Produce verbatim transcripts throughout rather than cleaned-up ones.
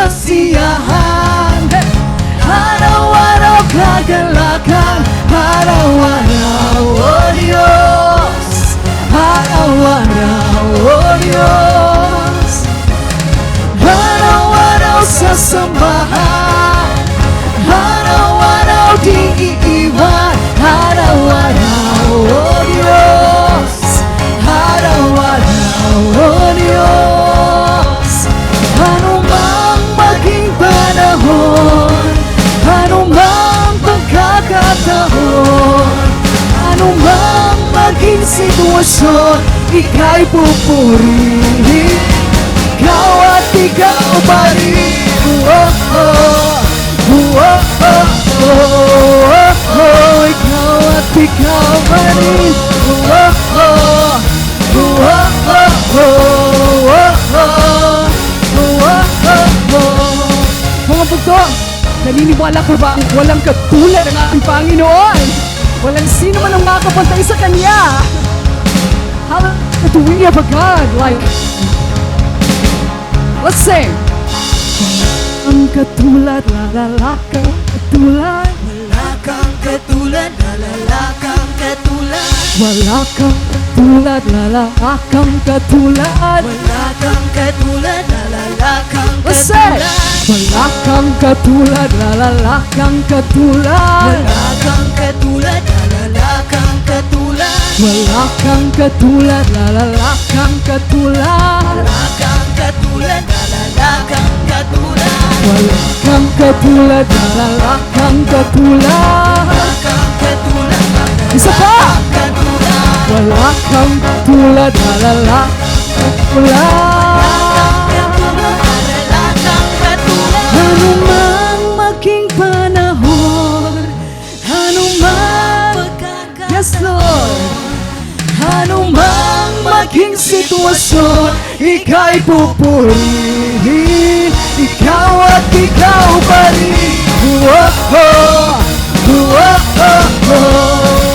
kasiyahan. Araw-araw kagalakan, araw-araw, O Diyos. Araw-araw, O Diyos. Araw-araw sa sambahan, araw-araw di iiwan, araw-araw, O Diyos. Araw-araw, O Diyos, anumang maging panahon, anumang pagkakataon, anumang maging sitwasyon, ika'y pupurihin. Ikaw at ikaw pa rin. Oh, oh. Oh, oh, oh, oh, oh, ikaw at ikaw pa rin. Oh, oh, oh, oh, oh, oh, oh, oh, oh, oh. Mga bugto, naniniwala ka ba ang walang katulad ang ating Panginoon? Walang sino man ang makakapantay sa Kanya. Hallelujah, do we have a God like Let's sing. Ang katulad, la, la, la, kang katulad. Wala kang katulad, la, la, la, kang katulad. Wala kang katulad, la, la, la, kang katulad. Wala kang katulad, la, la, la, kang Let's sing. Katulad. Wala kang katulad, la, la, la, kang katulad. Wala kang katulad, la, la, la, kang katulad. Wala kang katulad, la, la, la, kang katulad. Wala kang katulad, la, la, la, kang katulad. Wala kang katulad, la, la, la, kang katulad. Wala kang katulad, la, la, la, kang katulad. Isa pa. Wala kang katulad, la, la, la, kang katulad. Wala kang katulad, la, la, la, kang katulad. Anumang maging panahon, anumang pagkakataon, Yes, Lord. Anumang maging sitwasyon, ika'y pupurihin. Ikaw at ikaw pa rin. Oh, oh, oh, oh, oh,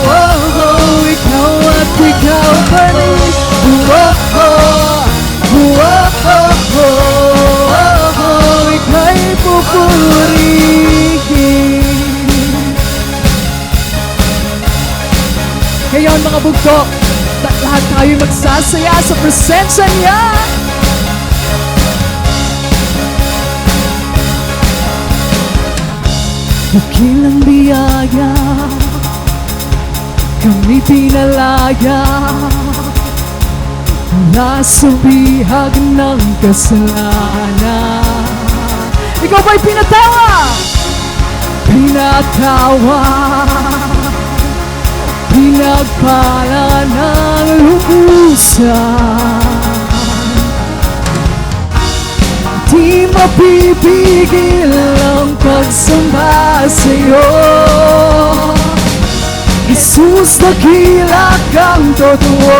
oh, oh. Ikaw at ikaw pa rin. Oh, oh, oh, oh, oh, oh, oh. Ika'y pupurihin. Ngayon, mga bugto, ta-, lahat tayo magsasaya sa presensya niya. Dakilang biyaya, kami pinalaya. Mula sa bihag ng kasalanan, ikaw ba'y pinatawad? Pinatawad, pinagpala ng lubusan. Di mapipigil ang pagsamba sa'yo. Jesus, dakila kang totoo.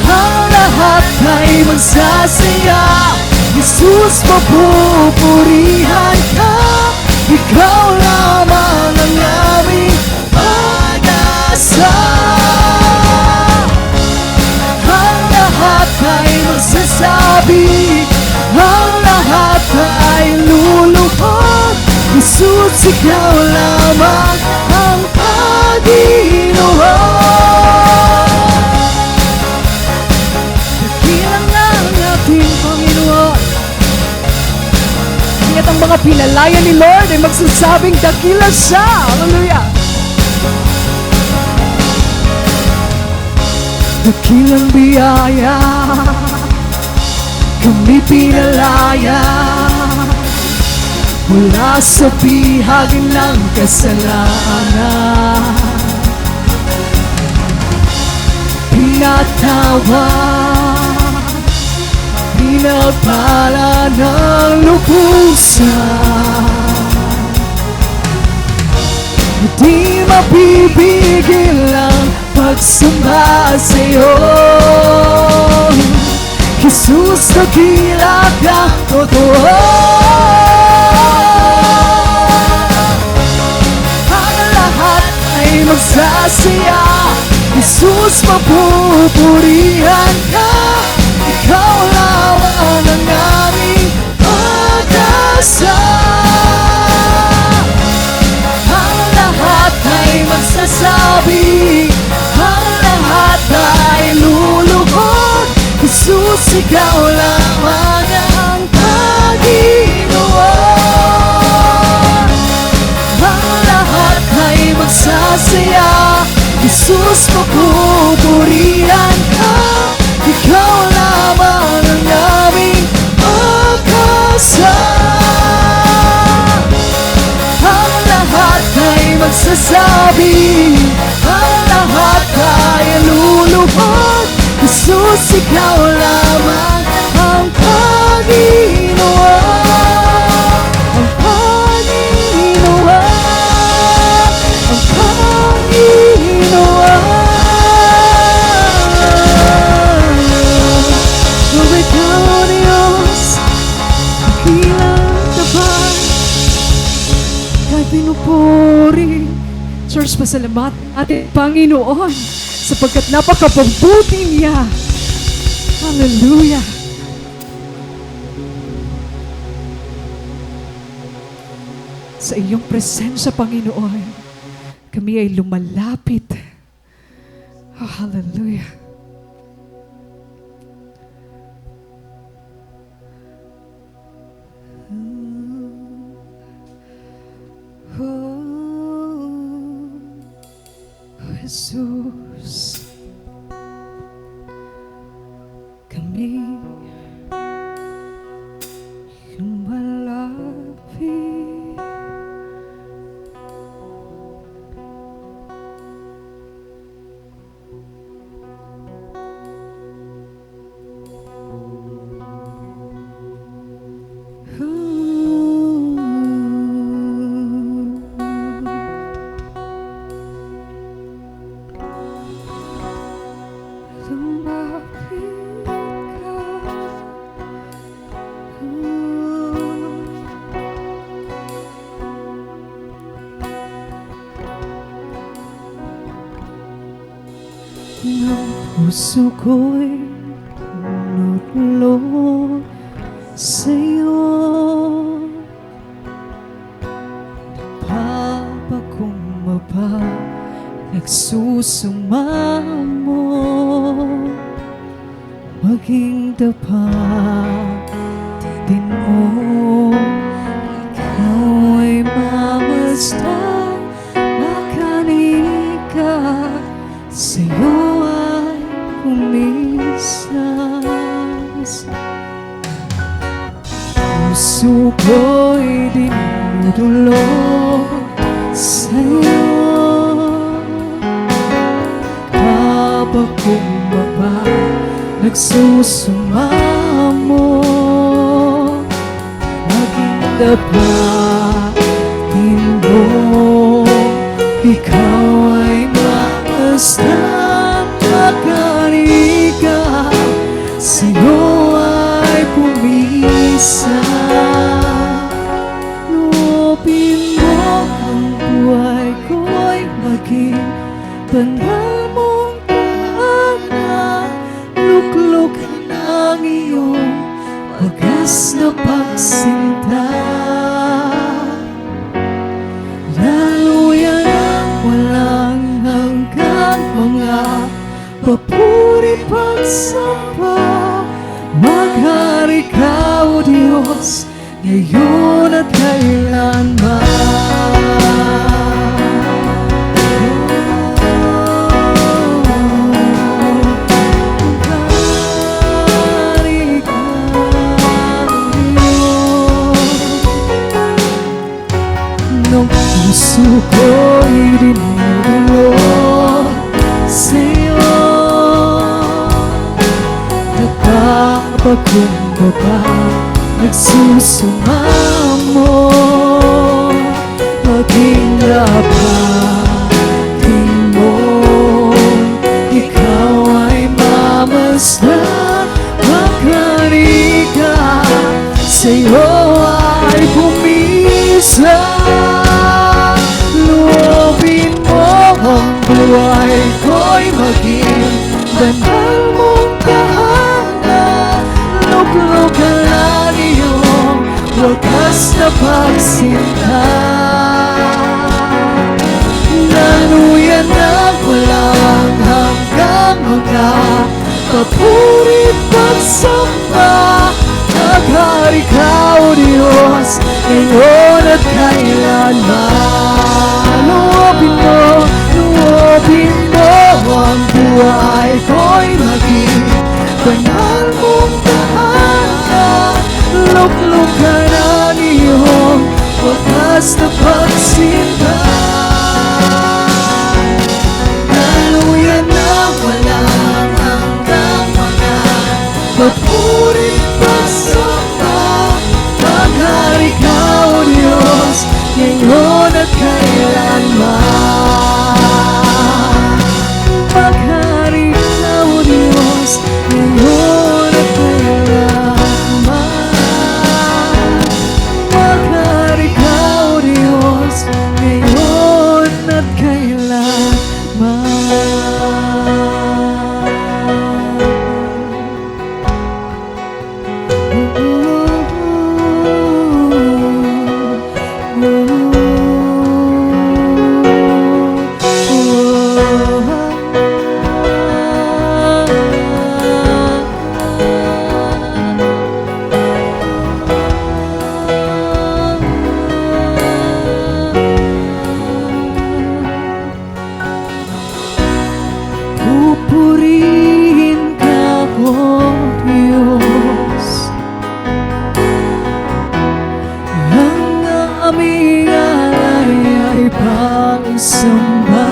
Ang lahat ay magsasaya. Jesus, papupurihan ka. Ikaw lamang ang aming pag-asa. Ang lahat ay magsasabi, ang lahat ay luluhod, Jesus, ikaw lamang ang Panginoon. Dakila nga ang ating Panginoon. Kaya't ang mga pinalaya ni Lord ay magsasabing, "Dakila siya." Hallelujah. Dakilang biyaya, kami pinalaya mula sa bihag ng kasalanan. Pinatawad, pinagpala ng lubusan. Di mapipigil ang pagsamba sa'yo. Jesus, dakila ka, totoo. Ang lahat ay magsasaya. Jesus, mapupurihan ka. Ikaw Ikaw lamang ang Panginoon. Ang lahat ay magsasaya, Jesus, papupurihan ka. Ikaw lamang ang aming pag-asa. Ang lahat ay magsasabi, ang lahat ay luluhod, Jesus, ikaw lamang ang Panginoon, ang Panginoon, ang Panginoon. O ikaw, Diyos, dakilang tapat, kay pinupuri. Church, pasalamatan natin ang Panginoon sapagkat napakabubuti niya. Hallelujah. Sa iyong presensya, Panginoon, kami ay lumalapit. Oh, hallelujah. Oh, Jesus, kami lumalapit. Ang puso ko'y nutlo sa'yo. Napapakumbaba, nagsusumamo. Maging tapat, Ginoo, ikaw ay mamasdan, makanika, sa'yo ay kumisas. Puso ko'y dinudulog sa'yo. Papakumbaba, nagsusumamo. Maging tapat, Ginoo, ikaw ay mamasdan, makanika, sa'yo ay kumisas. Loobin mo ang buhay ko'y maging banal mong tahanan, luklukan ng iyong wagas na pagsinta. Daluyan ng walang hanggang mga papuri, pagsamba. Maghari ka, O Diyos, ngayon at kailanman. Ng puso ko'y dinudulog sa'yo. Nagpapakumbaba, nagsusumamo. Maging tapat, Ginoo, ikaw ay mamasdan, makanika, sa'yo ay kumisas. Loobin mo ang buhay ko'y maging banal mong tahanan, luklukan ng iyong wagas na pagsinta. Daluyan ng walang hanggang mga Papuri, pagsamba, maghari ka, O Diyos, ngayon at kailanman. Loobin mo, loobin mo ang buhay ko'y maging banal mong tahanan. Luklukan ang iyong wagas na pagsimba. Daluyan ng walang hanggang mga papuri, pagsamba. Maghari ka, O Diyos, ngayon at kailanman. Maghari ka, O Diyos, ngayon at kailanman. Maghari ka, O Diyos, ngayon at kailanman. Pupurihin ka, O Diyos. Ang aming alay ay pagsamba.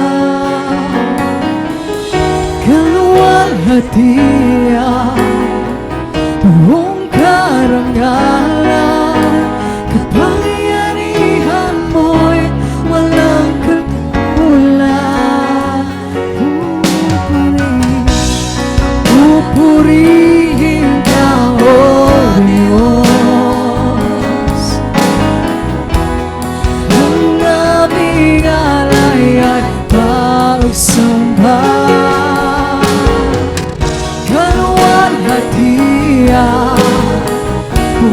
Kaluwalhatian, buong karangalan, kapangyarihan mo'y walang katulad. Pupuri-, pupurihin ka, O Diyos. Ang aming alay ay pagsamba. Kaluwalhatian,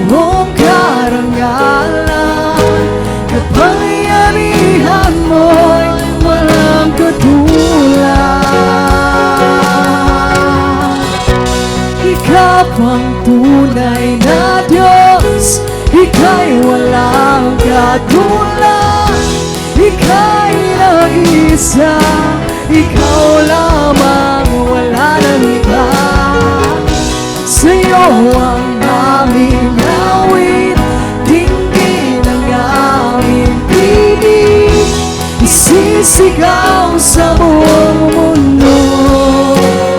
buong karangalan, kapangyarihan mo'y walang katulad. Ikaw ang tunay na Diyos, ika'y walang katulad. Ika'y nag-iisa, ikaw lamang, wala nang iba. Sa'yo ang aming awit, dinggin ang aming tinig, isisigaw sa buong mundo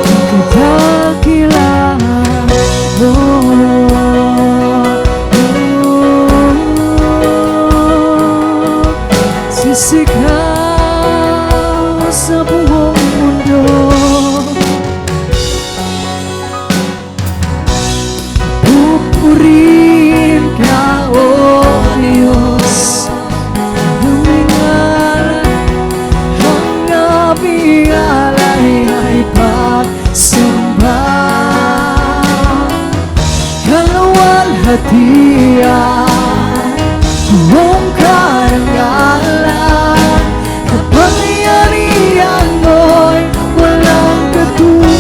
ang kadakilaan mo. Sisigaw sa buong mundo. Pupurihin ka, O Diyos. Ang aming alay ay pagsamba. Kaluwalhatian, buong karangalan, kapangyarihan mo'y walang katulad.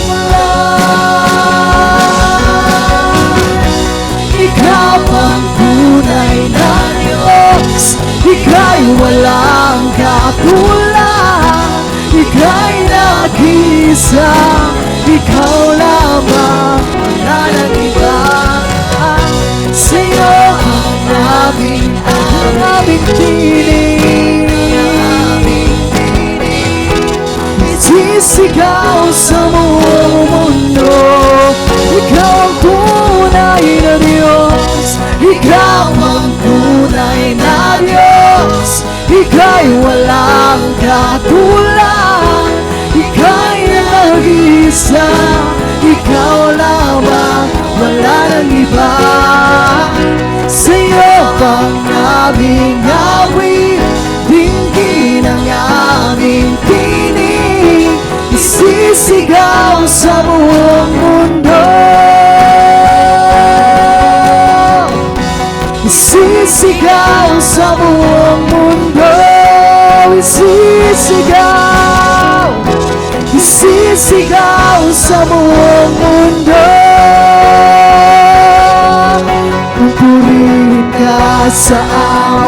Ikaw ang tunay na Diyos, ika'y walang katulad. Ika'y nag-iisa, ikaw lamang, wala nang iba. Sa'yo ang aming, ang aming tinig, isisigaw sa buong mundo. Ikaw ang tunay na Diyos, ikaw ang tunay na Diyos. Ika'y walang katulad, ika'y nag-iisa, ikaw lamang, wala nang iba. Sa'yo ang aming awit, dinggin ang aming tinig, isisigaw sa buong mundo. Isisigaw sa buong mundo. Isisigaw. Isisigaw sa buong Sa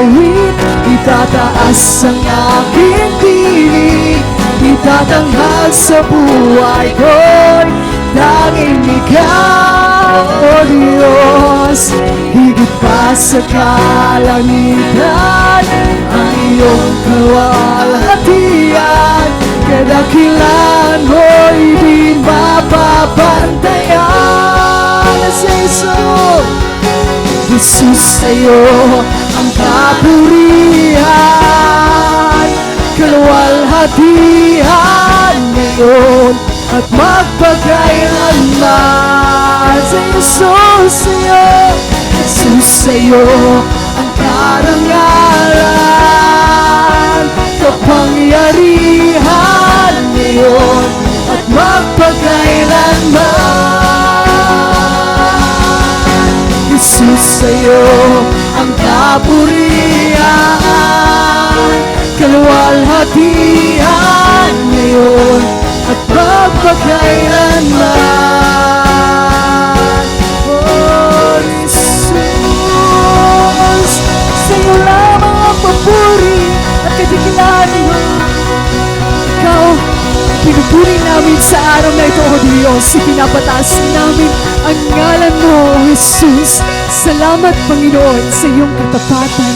awit, itataas ang aking tinig, itatanghal sa buhay ko'y tanging ikaw, O Diyos. Higit pa sa kalangitan, ang iyong kaluwalhatian, kadakilaan mo'y di mapapantayan. Sa Isu-, Jesus, sa iyo ang kapurihan, kaluwalhatian ngayon at magpakailanman. Sa Jesus, sa iyo, Jesus, sa iyo ang karangalan, kapangyarihan ngayon at magpakailanman. Jesus, sa iyo ang kapurihan, kaluwalhatian ngayon at magpakailanman. O Jesus, sa iyo lamang ang papuri at kadakilaan. Ikaw, pinupuri namin sa araw na ito, O Diyos. Ipinapataas namin ang ngalan mo, O Jesus. Salamat, Panginoon, sa iyong katapatan,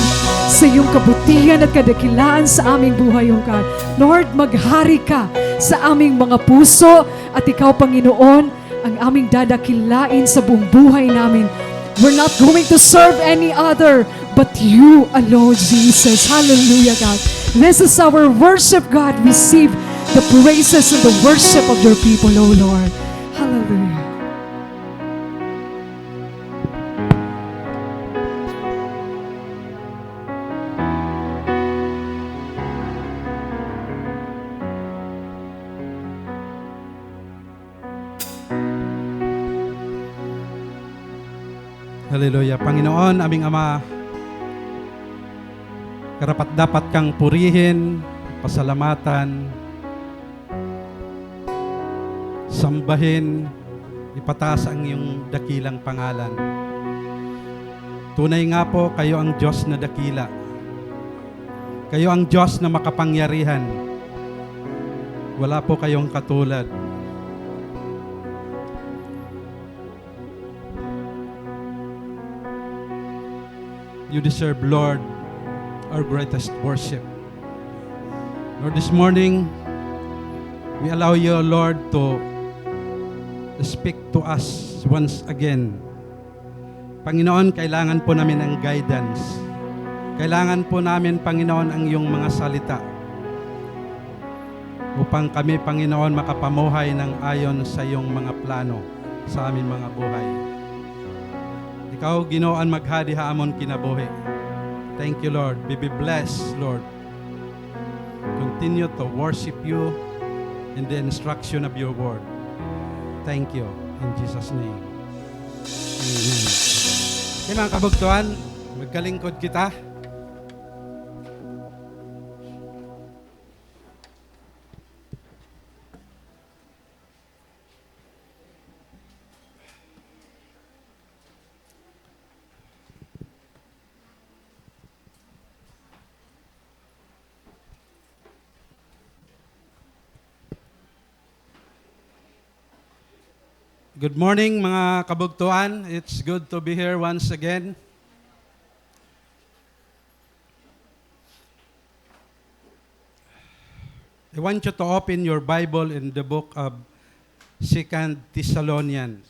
sa iyong kabutihan at kadakilaan sa aming buhay, O God. Lord, maghari ka sa aming mga puso at ikaw, Panginoon, ang aming dadakilain sa buong buhay namin. We're not going to serve any other but you alone, Jesus. Hallelujah, God. This is our worship, God. Receive the praises and the worship of your people, O Lord. Hallelujah. Hallelujah. Panginoon, aming Ama, karapat-dapat kang purihin, pasalamatan, sambahin, ipataas ang iyong dakilang pangalan. Tunay nga po, kayo ang Diyos na dakila. Kayo ang Diyos na makapangyarihan. Wala po kayong katulad. You deserve, Lord, our greatest worship. Lord, this morning, we allow you, Lord, to speak to us once again. Panginoon, kailangan po namin ang guidance. Kailangan po namin, Panginoon, ang iyong mga salita upang kami, Panginoon, makapamuhay ng ayon sa iyong mga plano sa aming mga buhay. Ikaw, Ginoo, an maghadi ha amon kinabuhi. Thank you, Lord. Be, be blessed, Lord. Continue to worship you in the instruction of your word. Thank you. In Jesus' name. Amen. Okay, mga kabugtuan, magkalingkod kita. Good morning, mga kabugtuan. It's good to be here once again. I want you to open your Bible in the book of Second Thessalonians.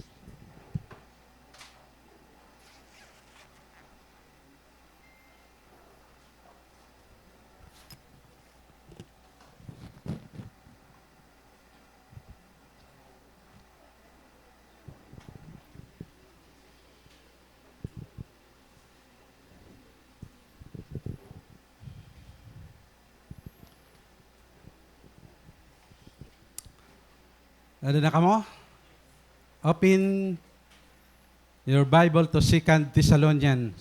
Ada na kamo? Open your Bible to Second Thessalonians.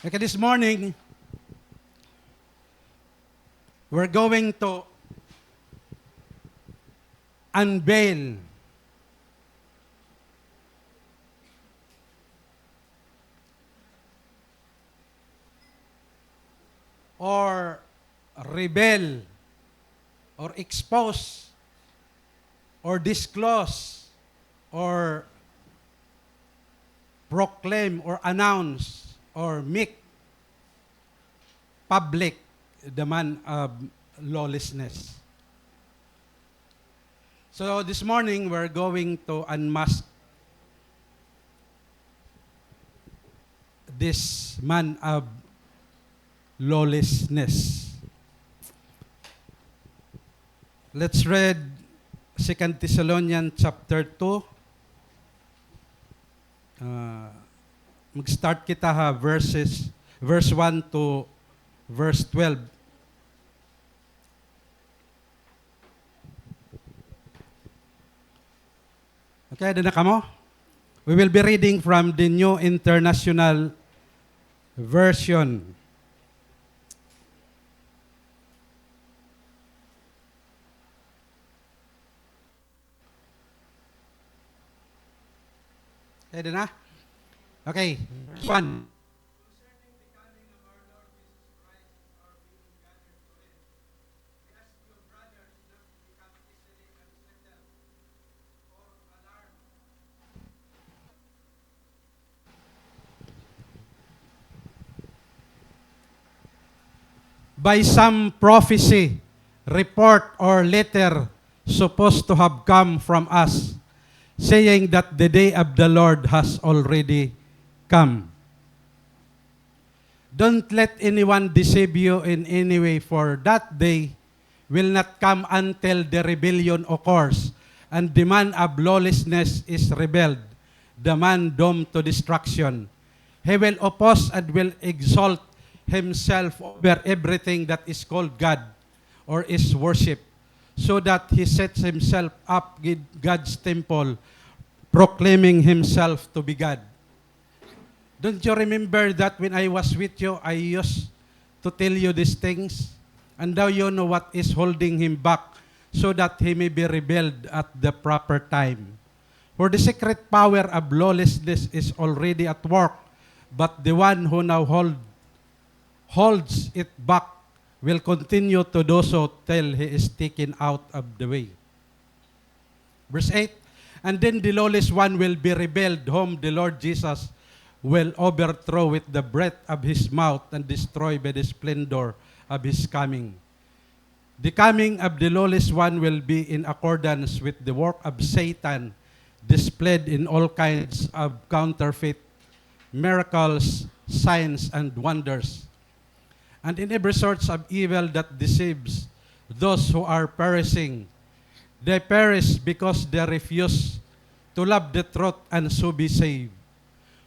Okay, this morning, we're going to unveil or reveal or expose or disclose or proclaim or announce or make public the man of lawlessness. So this morning, we're going to unmask this man of lawlessness. Let's read Second Thessalonians chapter two. Ah, mag-start kita ha verses, verse one to verse twelve. Okay, ada na kamo? We will be reading from the New International Version. Okay, ada na? Okay, one. By some prophecy, report, or letter supposed to have come from us, saying that the day of the Lord has already come. Don't let anyone deceive you in any way, for that day will not come until the rebellion occurs and the man of lawlessness is rebelled, the man doomed to destruction. He will oppose and will exalt himself over everything that is called God or is worship, so that he sets himself up in God's temple, proclaiming himself to be God. Don't you remember that when I was with you, I used to tell you these things? And now you know what is holding him back, so that he may be revealed at the proper time. For the secret power of lawlessness is already at work, but the one who now hold, holds it back will continue to do so till he is taken out of the way. Verse eight, and then the lawless one will be revealed, whom the Lord Jesus will overthrow with the breath of his mouth and destroy by the splendor of his coming. The coming of the lawless one will be in accordance with the work of Satan, displayed in all kinds of counterfeit miracles, signs, and wonders, and in every sort of evil that deceives those who are perishing. They perish because they refuse to love the truth and so be saved.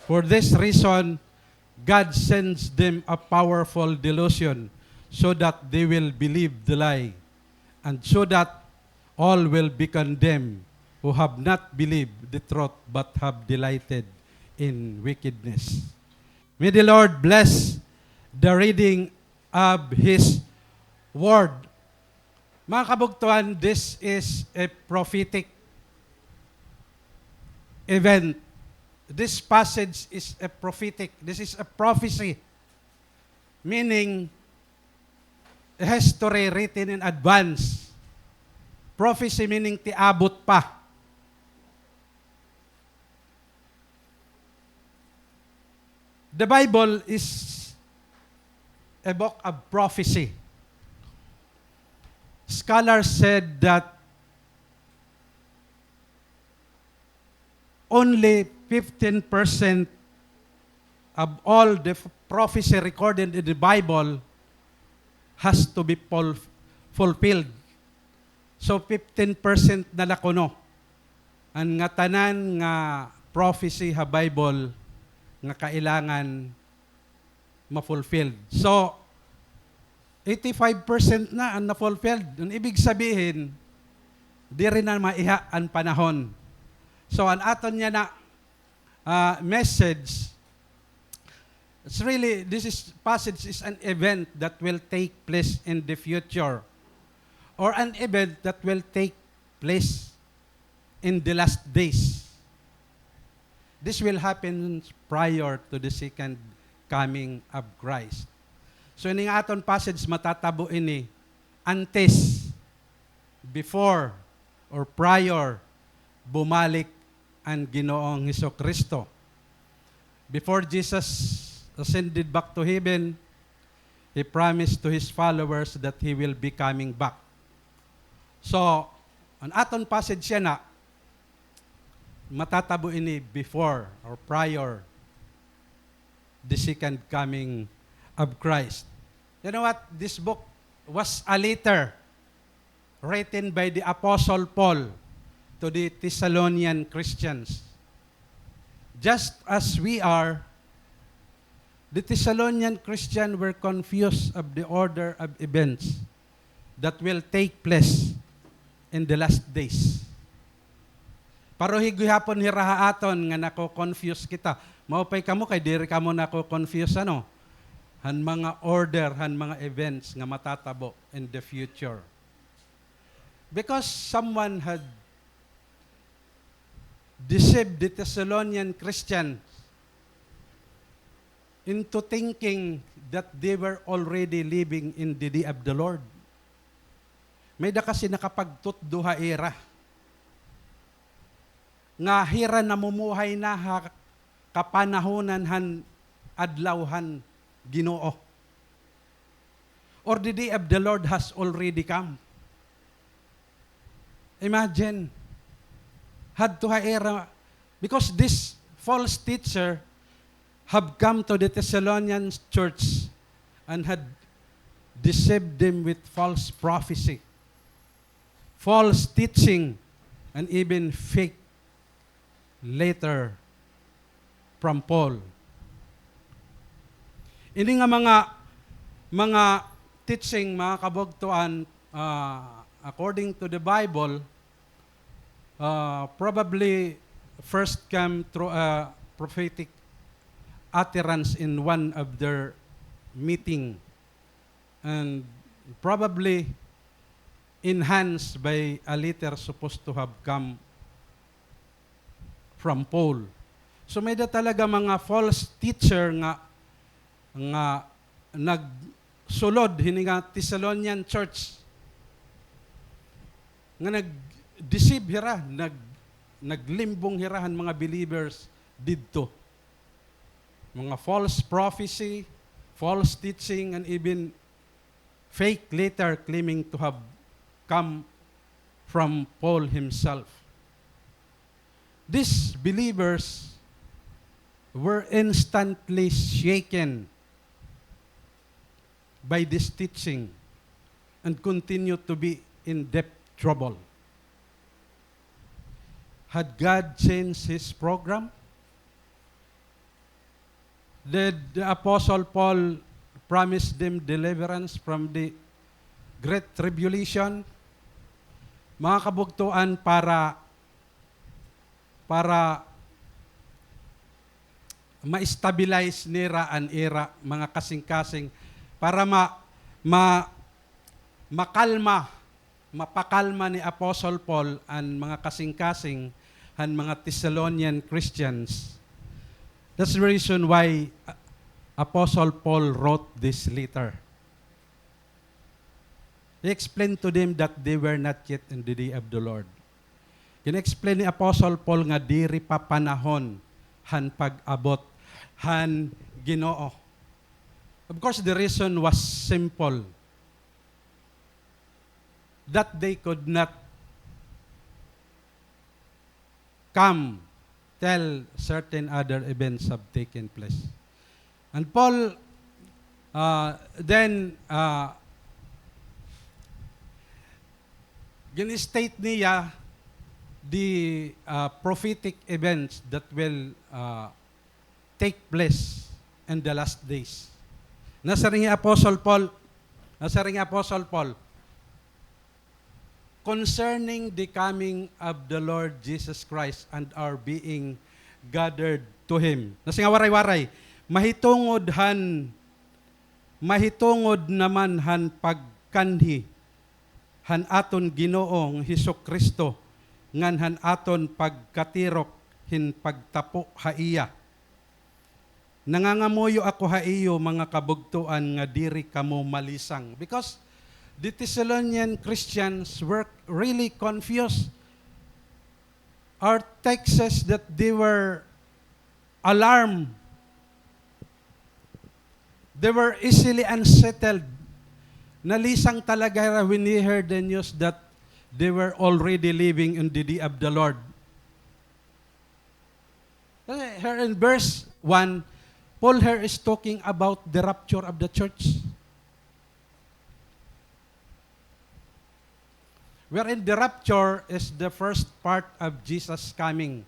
For this reason, God sends them a powerful delusion so that they will believe the lie, and so that all will be condemned who have not believed the truth but have delighted in wickedness. May the Lord bless the reading of His Word. Mga kabugtuan, this is a prophetic event. This passage is a prophetic, this is a prophecy, meaning a history written in advance. Prophecy meaning tiabot pa. The Bible is a book of prophecy. Scholars said that only fifteen percent of all the f-, prophecy recorded in the Bible has to be ful-, fulfilled. So, fifteen percent na la kuno an ngatanan nga prophecy ha Bible nga kailangan ma-fulfilled. So, eighty-five percent na an na-fulfilled. An ibig sabihin, diri na maiha an panahon. So, an aton yana, ah, message, it's really, this is, passage is an event that will take place in the future, or an event that will take place in the last days. This will happen prior to the second coming of Christ. So, ini nga aton passage, matatabo ini antes, before, or prior bumalik an Ginoong Hesukristo. Before Jesus ascended back to heaven, he promised to his followers that he will be coming back. So, an aton passage yana, matatabo ini before or prior the second coming of Christ. You know what? This book was a letter written by the Apostle Paul to the Thessalonian Christians. Just as we are, the Thessalonian Christians were confused of the order of events that will take place in the last days. Pareho gihapon hira ha aton nga nako-confuse kita. Maupay kamo kay diri kamo nako-confuse, ano, han mga order, han mga events nga matatabo in the future. Because someone had deceived the Thessalonian Christians into thinking that they were already living in the day of the Lord. May-ada kasi nakapagtutdo ha ira nga hira namumuhay na ha kapanahonan han adlaw han Ginoo. Or the day of the Lord has already come. Imagine, hadto ha ira, because this false teacher have come to the Thessalonian church and had deceived them with false prophecy, false teaching, and even fake letter from Paul. Ini nga mga, mga teaching, mga kabugtoan, ah, according to the Bible, ah, probably first came through a prophetic utterance in one of their meeting, and probably enhanced by a letter supposed to have come from Paul. So, may-ada talaga mga false teacher nga, nga nagsulod hini nga Thessalonian church, nga nag-deceive hira, nag-, naglimbong hira han mga believers didto. Mga false prophecy, false teaching, and even fake letter claiming to have come from Paul himself. These believers were instantly shaken by this teaching and continued to be in deep trouble. Had God changed his program? Did the Apostle Paul promise them deliverance from the great tribulation? Mga kabugtoan, para, para ma-stabilize nira an ira mga kasingkasing, para ma-, ma-, makalma, mapakalma ni Apostle Paul an mga kasingkasing han mga Thessalonian Christians. That's the reason why, uh, Apostle Paul wrote this letter. He explained to them that they were not yet in the day of the Lord. Gin-explain ni Apostle Paul nga diri pa panahon han pag-abot han Ginoo. Of course, the reason was simple, that they could not come till certain other events have taken place. And Paul, uh, then, uh, gin-state niya the, uh, prophetic events that will, uh, take place in the last days. Nasiring hi Apostle Paul, nasiring hi Apostle Paul, concerning the coming of the Lord Jesus Christ and our being gathered to Him. Nasiring, waray, waray. Mahitungod han, mahitungod naman han pagkanhi han aton Ginoo nga Jesu-Cristo ngan han aton pagkatirok hin pagtapo ha iya. Nangangamuyo ako ha iyo, mga kabugtoan, nga diri kamo malisang. Because the Thessalonian Christians were really confused. Our text says that they were alarmed. They were easily unsettled. Nalisang talaga hira when he heard the news that they were already living in the day of the Lord. Kasi here in verse one, Paul here is talking about the rapture of the church. Wherein the rapture is the first part of Jesus' coming,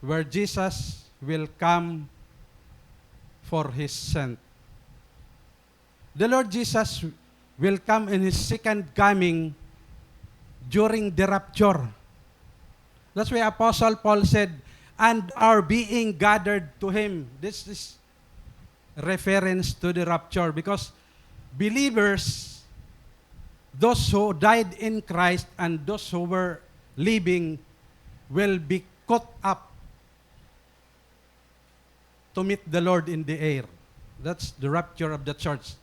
where Jesus will come for his saint. The Lord Jesus will come in his second coming during the rapture. That's why Apostle Paul said, "And are being gathered to him." This is reference to the rapture, because believers, those who died in Christ and those who were living, will be caught up to meet the Lord in the air. That's the rapture of the church.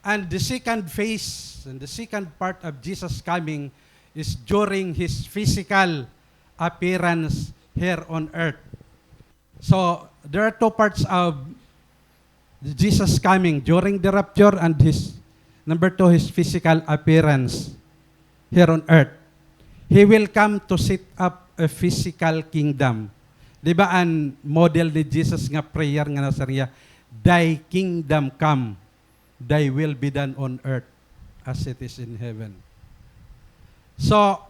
And the second phase and the second part of Jesus' coming is during his physical appearance here on earth. So, there are two parts of Jesus coming, during the rapture and his, number two, his physical appearance here on earth. He will come to set up a physical kingdom. Di ba an model ni Jesus nga prayer nga nasiring hiya, "Thy kingdom come, thy will be done on earth as it is in heaven." So,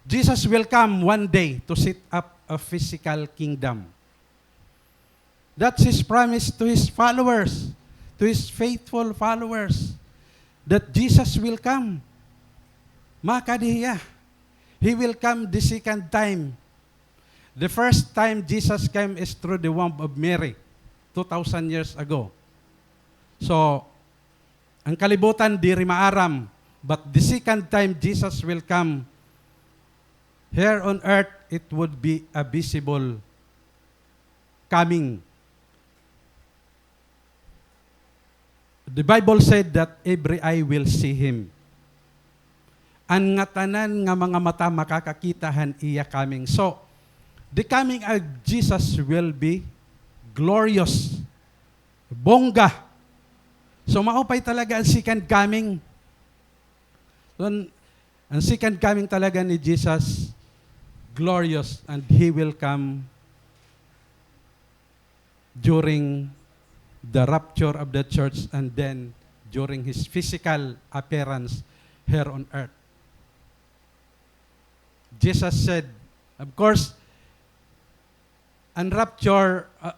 Jesus will come one day to set up a physical kingdom. That's his promise to his followers, to his faithful followers, that Jesus will come. Makadi hiya. He will come the second time. The first time Jesus came is through the womb of Mary, two thousand years ago. So, an kalibutan diri maaram, but the second time Jesus will come here on earth, it would be a visible coming. The Bible said that every eye will see him. An ngatanan nga mga mata makakakita han iya coming. So, the coming of Jesus will be glorious. Bongga. So, maupay talaga an second coming. So, an, an second coming talaga ni Jesus, glorious, and he will come during the rapture of the church and then during his physical appearance here on earth. Jesus said, of course, an rapture, uh,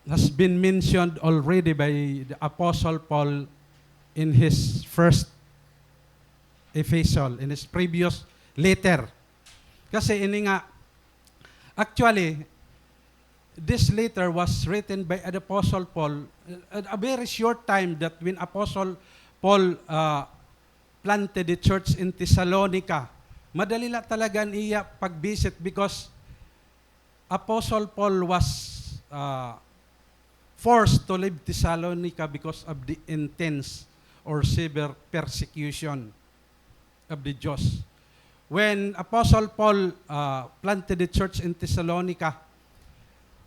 has been mentioned already by the Apostle Paul in his first epistle, in his previous letter. Kasi ini nga, actually, this letter was written by the Apostle Paul, uh, a very short time that when Apostle Paul, uh, planted the church in Thessalonica. Madali la talaga an iya pag-visit because Apostle Paul was, uh, forced to leave Thessalonica because of the intense or severe persecution of the Jews. When Apostle Paul, uh, planted the church in Thessalonica,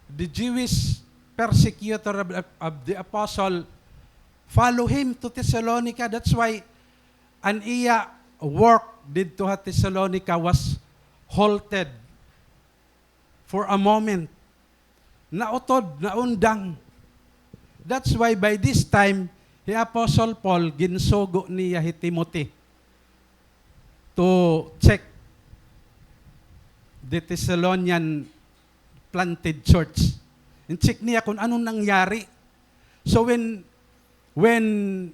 the Jewish persecutor of, of, of the apostle follow him to Thessalonica. That's why an iya work didto ha Thessalonica was halted for a moment. Nautod, naundang. That's why by this time, hi Apostle Paul, ginsugo niya hi Timothy to check the Thessalonian planted church. In-check niya kung anong nangyari. So when, when,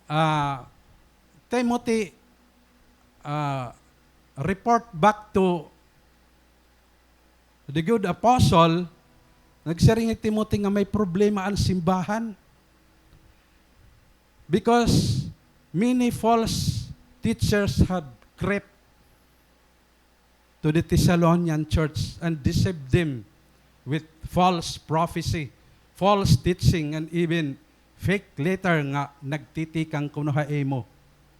ah, Timothy, ah, report back to the good apostle, nagsiring hi Timothy nga may problema an simbahan. Because many false teachers had crept to the Thessalonian church and deceived them with false prophecy, false teaching, and even fake letter nga nagtitikang kuno ha imo,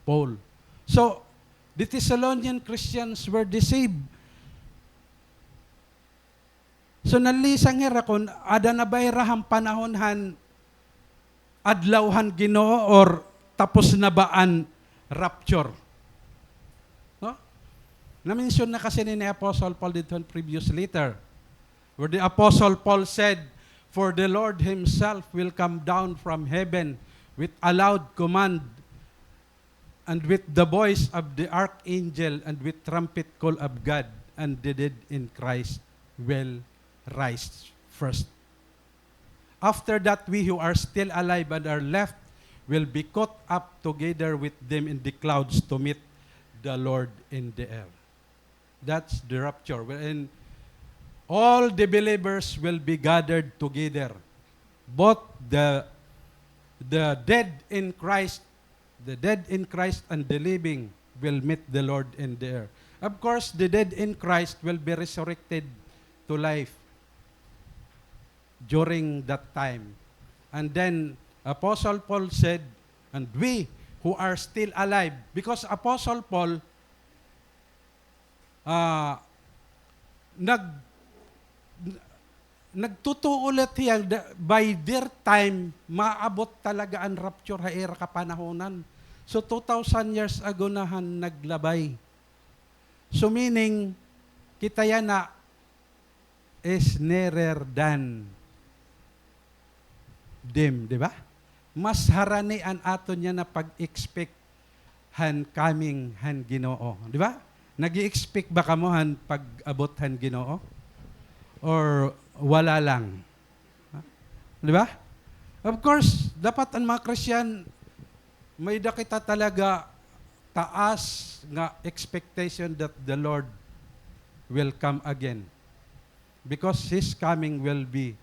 Paul. So, the Thessalonian Christians were deceived. So, nalisang hira kon ada na ba hira han panahon han adlaw han Ginoo or tapos na ba an rapture? No? Na-mention na kasi ni, ni Apostle Paul didto han previous letter, where the Apostle Paul said, "For the Lord himself will come down from heaven with a loud command, and with the voice of the archangel, and with trumpet call of God, and the dead in Christ will rise first. After that, we who are still alive and are left will be caught up together with them in the clouds to meet the Lord in the air." That's the rapture, wherein all the believers will be gathered together. Both the, the dead in Christ, the dead in Christ and the living will meet the Lord in the air. Of course, the dead in Christ will be resurrected to life during that time. And then, Apostle Paul said, "And we who are still alive," because Apostle Paul, ah, nag-, nagtutuo la hiya da-, by their time, maabot talaga an rapture ha ira kapanahonan. So, two thousand years ago na han naglabay. So, meaning, kita yana is nearer than them, di ba? Mas harani an aton yana pag-expect han coming han Ginoo, di ba? Nag-i-expect ba kamo han pag-abot han Ginoo? Or wala lang? Ha? Di ba? Of course, dapat an mga Christian, may-ada kita talaga taas nga expectation that the Lord will come again. Because His coming will be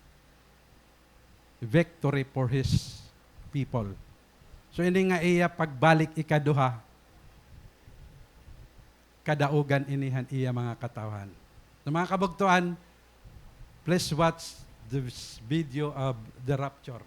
victory for His people. So, ini nga iya pagbalik ikaduha, kadaugan ini han iya mga katawhan. So, mga kabugtoan, please watch this video of the rapture.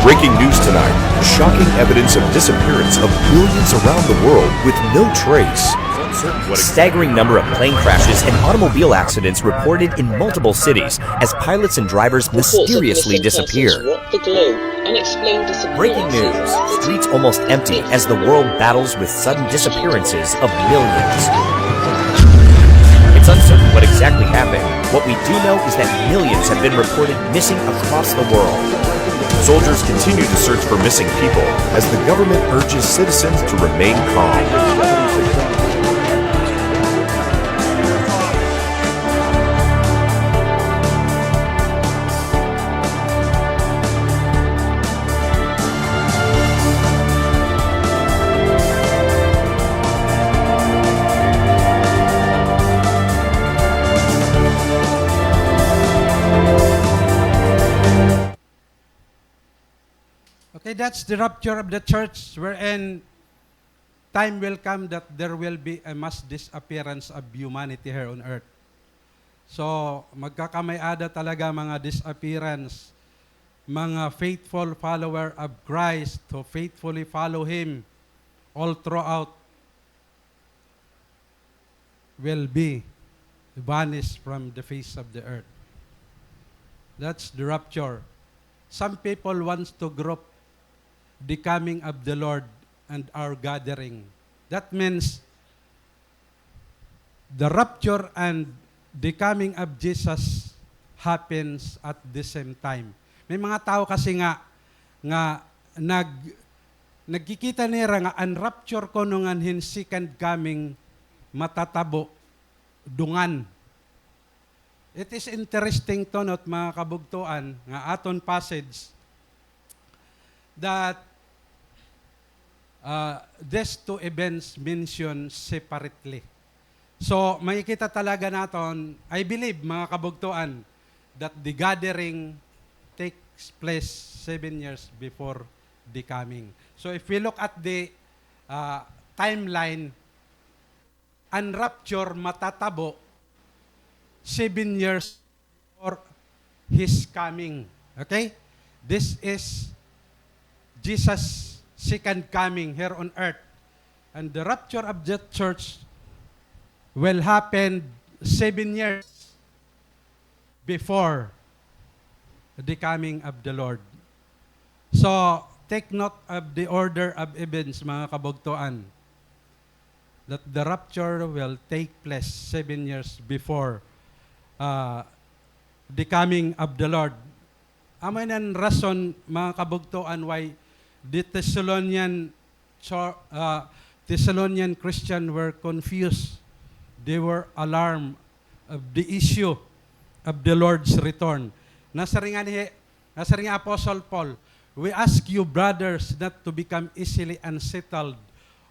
Breaking news tonight. Shocking evidence of disappearance of millions around the world with no trace. Staggering number of plane crashes and automobile accidents reported in multiple cities as pilots and drivers mysteriously disappear. Breaking news. Streets almost empty as the world battles with sudden disappearances of millions. It's uncertain what exactly happened. What we do know is that millions have been reported missing across the world. Soldiers continue to search for missing people as the government urges citizens to remain calm. That's the rapture of the church, wherein time will come that there will be a mass disappearance of humanity here on earth. So, magkakamay-ada talaga mga disappearance, mga faithful follower of Christ who faithfully follow Him all throughout will be vanished from the face of the earth. That's the rapture. Some people wants to group the coming of the Lord and our gathering. That means the rapture and the coming of Jesus happens at the same time. May mga tao kasi nga, nga nag-, nagkikita nira nga an rapture kuno ngan hin second coming matatabo dungan. It is interesting to note, mga kabugtoan, nga aton passage that, uh, these two events mentioned separately. So, makikita talaga naton, I believe, mga kabugtoan, that the gathering takes place seven years before the coming. So, if we look at the, uh, timeline, an rapture matatabo seven years before His coming. Okay? This is Jesus' second coming here on earth. And the rapture of the church will happen seven years before the coming of the Lord. So, take note of the order of events, mga kabugtoan, that the rapture will take place seven years before, uh, the coming of the Lord. Amo ini an rason, mga kabugtoan, why the Thessalonian cho-, uh, Thessalonian Christian were confused. They were alarmed of the issue of the Lord's return. Nasiring ngani hi, nasiring hi Apostle Paul, "We ask you, brothers, not to become easily unsettled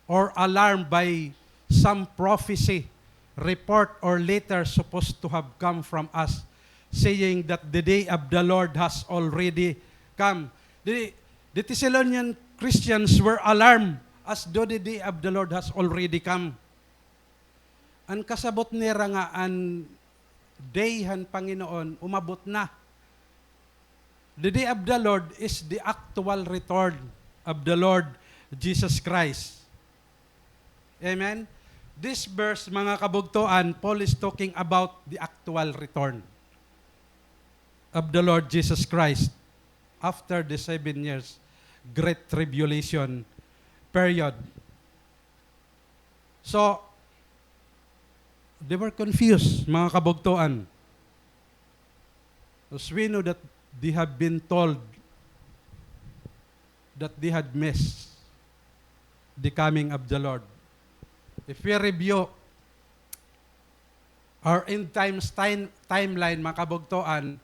or alarmed by some prophecy, report, or letter supposed to have come from us, saying that the day of the Lord has already come." The, the Thessalonian Christians were alarmed as though the day of the Lord has already come. An kasabot nira nga an day han Panginoon umabot na. The day of the Lord is the actual return of the Lord Jesus Christ. Amen? This verse, mga kabugtoan, Paul is talking about the actual return of the Lord Jesus Christ after the seven years great tribulation period. So, they were confused, mga kabugtoan. As we know that they have been told that they had missed the coming of the Lord. If we review our end times time, timeline, mga kabugtoan,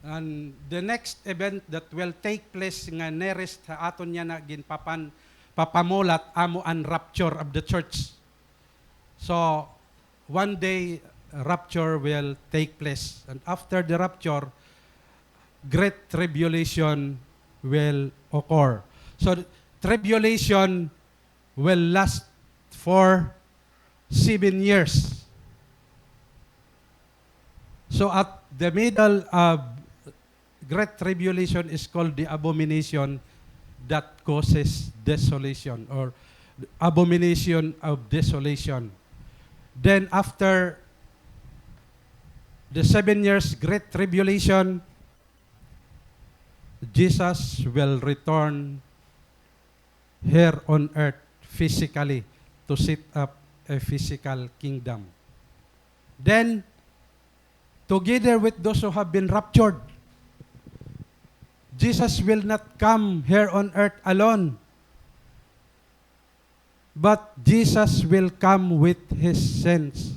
and the next event that will take place nga nearest ha aton yana ginpapan-, papamulat amo an rapture of the church. So, one day, rapture will take place. And after the rapture, great tribulation will occur. So, tribulation will last for seven years. So at the middle of great tribulation is called the abomination that causes desolation, or abomination of desolation. Then after the seven years great tribulation, Jesus will return here on earth physically to set up a physical kingdom. Then, together with those who have been raptured, Jesus will not come here on earth alone, but Jesus will come with His saints.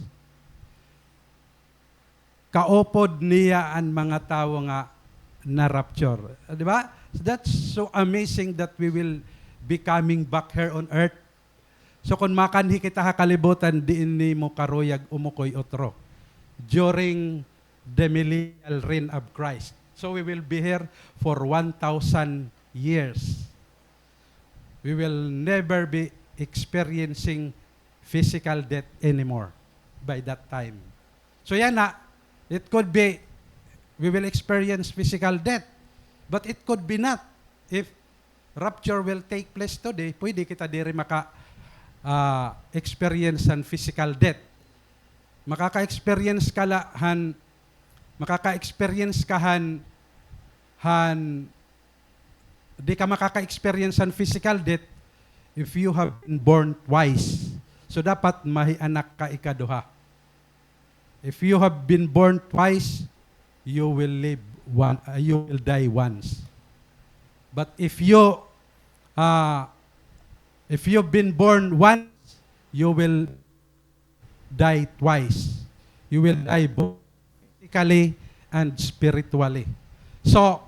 Kaupod niya an mga tawo nga na-rapture. Di ba? That's so amazing that we will be coming back here on earth. So, kon makanhi kita ha kalibutan, diin nimo karuyag umukoy utro during the millennial reign of Christ. So, we will be here for one thousand years. We will never be experiencing physical death anymore by that time. So yana, it could be we will experience physical death, but it could be not. If rapture will take place today, pwede kita diri maka, ah, experience han physical death. Makaka-experience ka la han, makaka-experience ka han, han, di ka makaka-experience han physical death if you have been born twice. So dapat mahianak ka ikaduha. If you have been born twice, you will live one, uh, you will die once. But if you, uh, if you've been born once, you will die twice. You will die both physically and spiritually. So,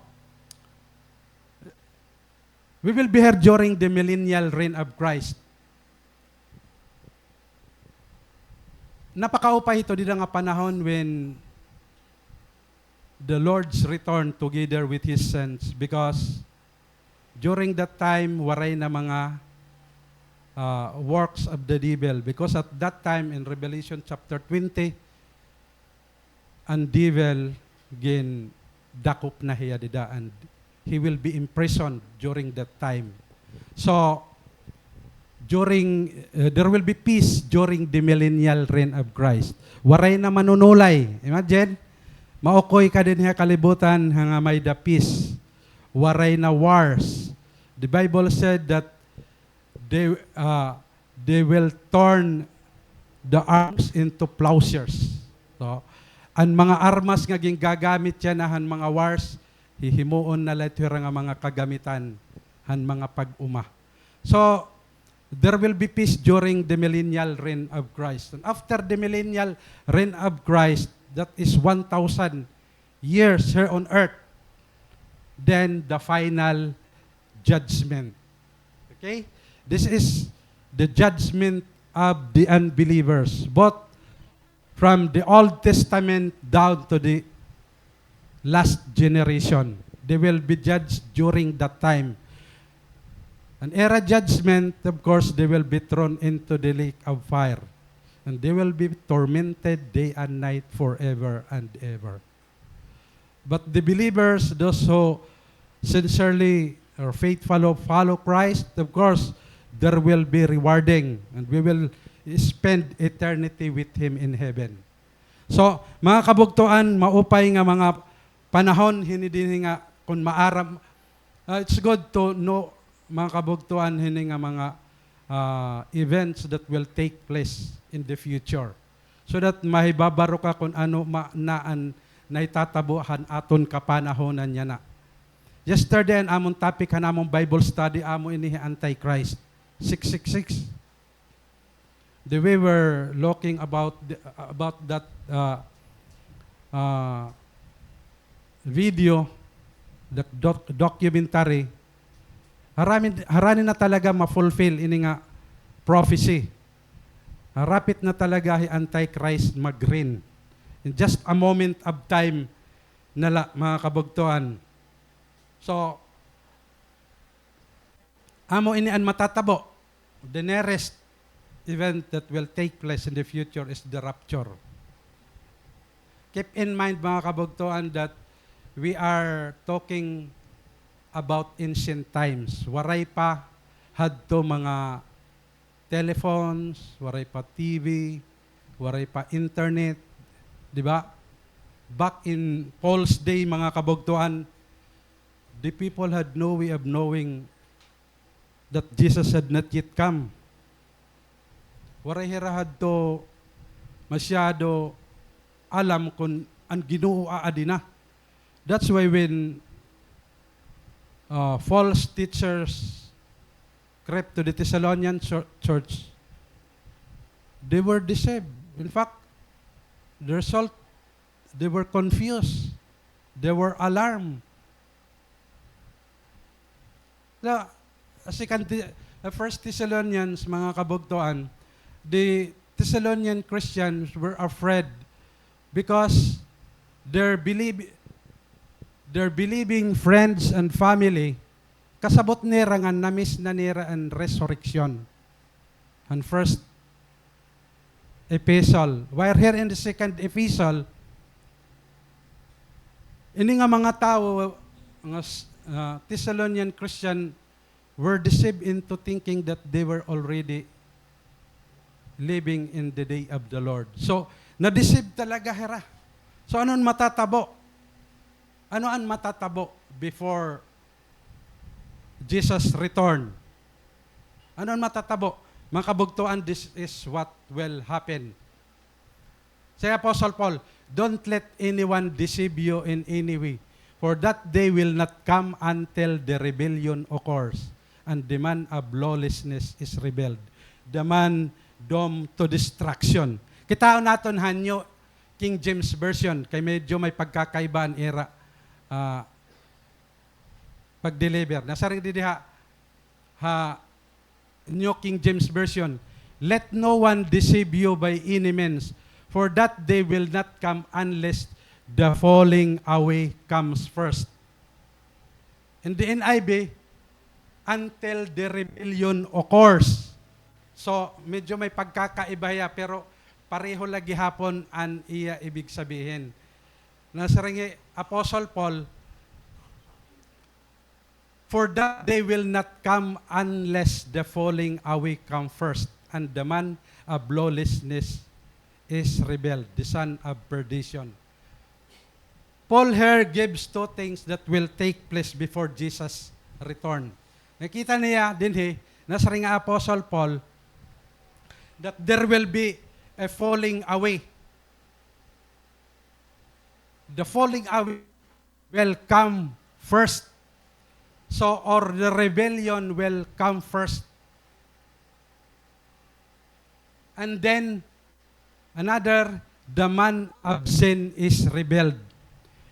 we will be here during the millennial reign of Christ. Napakaupay ito dida nga panahon when the Lord's return together with His saints, because during that time, waray na mga, ah, works of the devil, because at that time in Revelation chapter twenty, an devil gindakop na hiya dida, and he will be imprisoned during that time. So, during, uh, there will be peace during the millennial reign of Christ. Waray na manunulay. Imagine, maukoy ka dinhi ha kalibutan nga may-ada peace. Waray na wars. The Bible said that they, uh, they will turn the arms into plowshares. So, an mga armas nga gingagamit yana han mga wars, hihimuon na la ito hira nga mga kagamitan han mga pag-uma. So, there will be peace during the millennial reign of Christ. And after the millennial reign of Christ, that is one thousand years here on earth, then the final judgment. Okay? This is the judgment of the unbelievers, both from the Old Testament down to the last generation. They will be judged during that time. And era judgment, of course, they will be thrown into the lake of fire. And they will be tormented day and night forever and ever. But the believers, those who sincerely or faithfully follow Christ, of course, there will be rewarding, and we will spend eternity with Him in heaven. So, mga kabugtoan, maupay nga mga panahon hini dinhi nga kun maaram, ah, it's good to know, mga kabugtoan, hini nga mga, ah, events that will take place in the future. So that mahibabaro ka kun ano ma-, na an nahitatabo han aton kapanahonan yana. Yesterday, an amon topic han amon Bible study, amo ini hi Antichrist, six six six. The, we were looking about the, about that, uh, uh, video, that doc-, documentary. Harani, harani na talaga ma-fulfill ini nga prophecy. Harapit na talaga hi Antichrist mag-reign. In just a moment of time na la, mga kabugtoan. So, amo ini an matatabo. The nearest event that will take place in the future is the rapture. Keep in mind, mga kabugtoan, that we are talking about ancient times. Waray pa hadto mga telephones, waray pa T V, waray pa internet, di ba? Back in Paul's day, mga kabugtoan, the people had no way of knowing that Jesus had not yet come. Waray hira hadto masyado alam kun an Ginoo aadi na. That's why when, uh, false teachers crept to the Thessalonian chur-, church, they were deceived. In fact, the result, they were confused. They were alarmed. The, Second Thi-, uh, First Thessalonians, mga kabugtoan, the Thessalonian Christians were afraid because their believe-, their believing friends and family kasabot nira nga na-miss na nira an resurrection. An first epistle. While here in the second epistle, ini nga mga tawo, nga s-, ah, Thessalonian Christian, were deceived into thinking that they were already living in the day of the Lord. So, na-deceive talaga hira. So, ano an matatabo? Ano an matatabo before Jesus return? Ano an matatabo? Mga kabugtoan, this is what will happen. Say Apostle Paul, "Don't let anyone deceive you in any way, for that day will not come until the rebellion occurs, and the man of lawlessness is revealed, the man doomed to destruction." Kitaon naton han New King James Version, kay medyo may pagkakaiba an ira, ah, pag-deliver. Nasiring didi ha, ha New King James Version, "Let no one deceive you by any means, for that day will not come unless the falling away comes first." In the N I V, "Until the rebellion occurs." So, medyo may pagkakaiba hiya, pero pareho la gihapon an iya ibig sabihin. Nasiring hi Apostle Paul, "For that day will not come unless the falling away come first, and the man of lawlessness is rebelled, the son of perdition." Paul here gives two things that will take place before Jesus return. Nakita niya dinhi, nasiring nga Apostle Paul, that there will be a falling away. The falling away will come first. So, or the rebellion will come first. And then, another, the man of sin is revealed.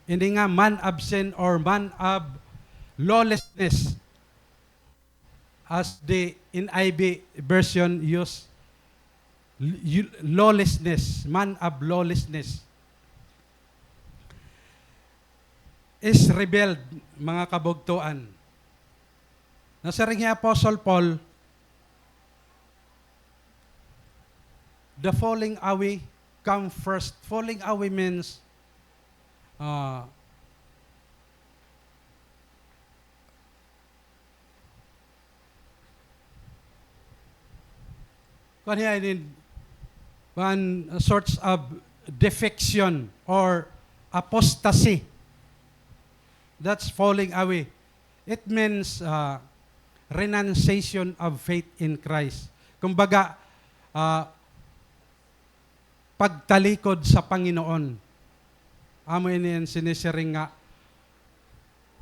Ini nga man of sin or man of lawlessness, as the N I V version use, l-, lawlessness, man of lawlessness is revealed, mga kabugtoan. Nasiring hi Apostle Paul, the falling away come first. Falling away means, ah, kuan hiya ini, one sorts of defection or apostasy. That's falling away. It means, ah, renunciation of faith in Christ. Kumbaga, ah, pagtalikod sa Panginoon. Amo ini an sinisiring nga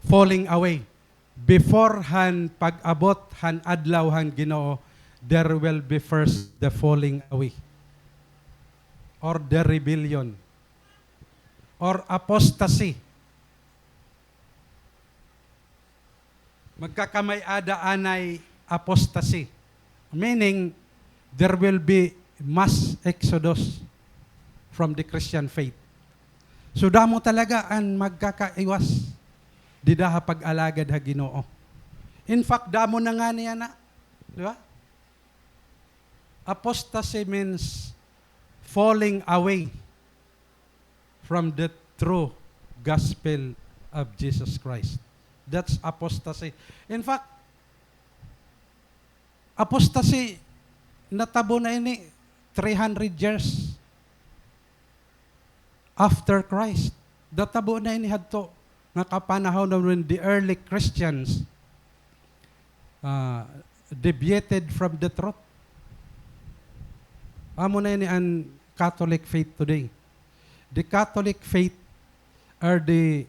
falling away. Before han pag-abot han adlaw han Ginoo, there will be first the falling away, or the rebellion, or apostasy. Magkakamay-ada anay apostasy. Meaning, there will be mass exodus from the Christian faith. So, damo talaga an magkakaiwas dida ha pag-alagad ha Ginoo. In fact, damo na ngani yana. Di ba? Apostasy means falling away from the true gospel of Jesus Christ. That's apostasy. In fact, apostasy natabo na ini three hundred years after Christ. Natabo na ini hadto nga kapanahon when the early Christians, ah, deviated from the truth. Amo na ini an Catholic faith today. The Catholic faith are the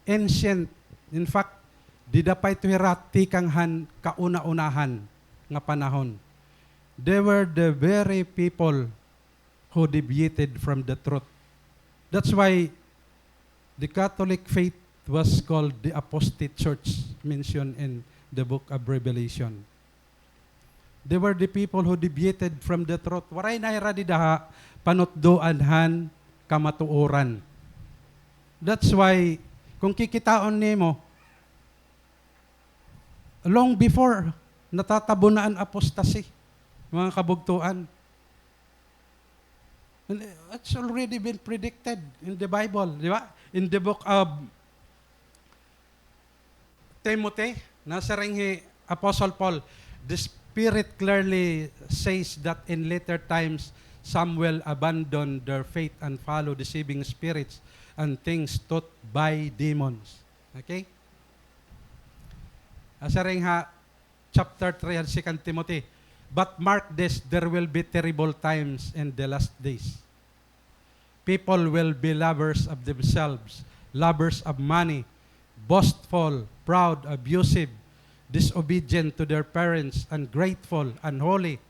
ancient, in fact, dida pa ito hira tikang han kauna-unahan nga panahon. They were the very people who deviated from the truth. That's why the Catholic faith was called the apostate church mentioned in the book of Revelation. They were the people who deviated from the truth. Waray na hira dida ha panutdoan han kamatuoran. That's why, kung kikitaon nimo, Long before, natatabo na an apostasy, mga kabugtoan. And it's already been predicted in the Bible, di ba? In the book of Timothy, nasiring hi Apostle Paul, the Spirit clearly says that in later times, some will abandon their faith and follow deceiving spirits and things taught by demons. Okay? Nasiring ha chapter three of Second Timothy, "But mark this, there will be terrible times in the last days. People will be lovers of themselves, lovers of money, boastful, proud, abusive, disobedient to their parents, ungrateful, unholy,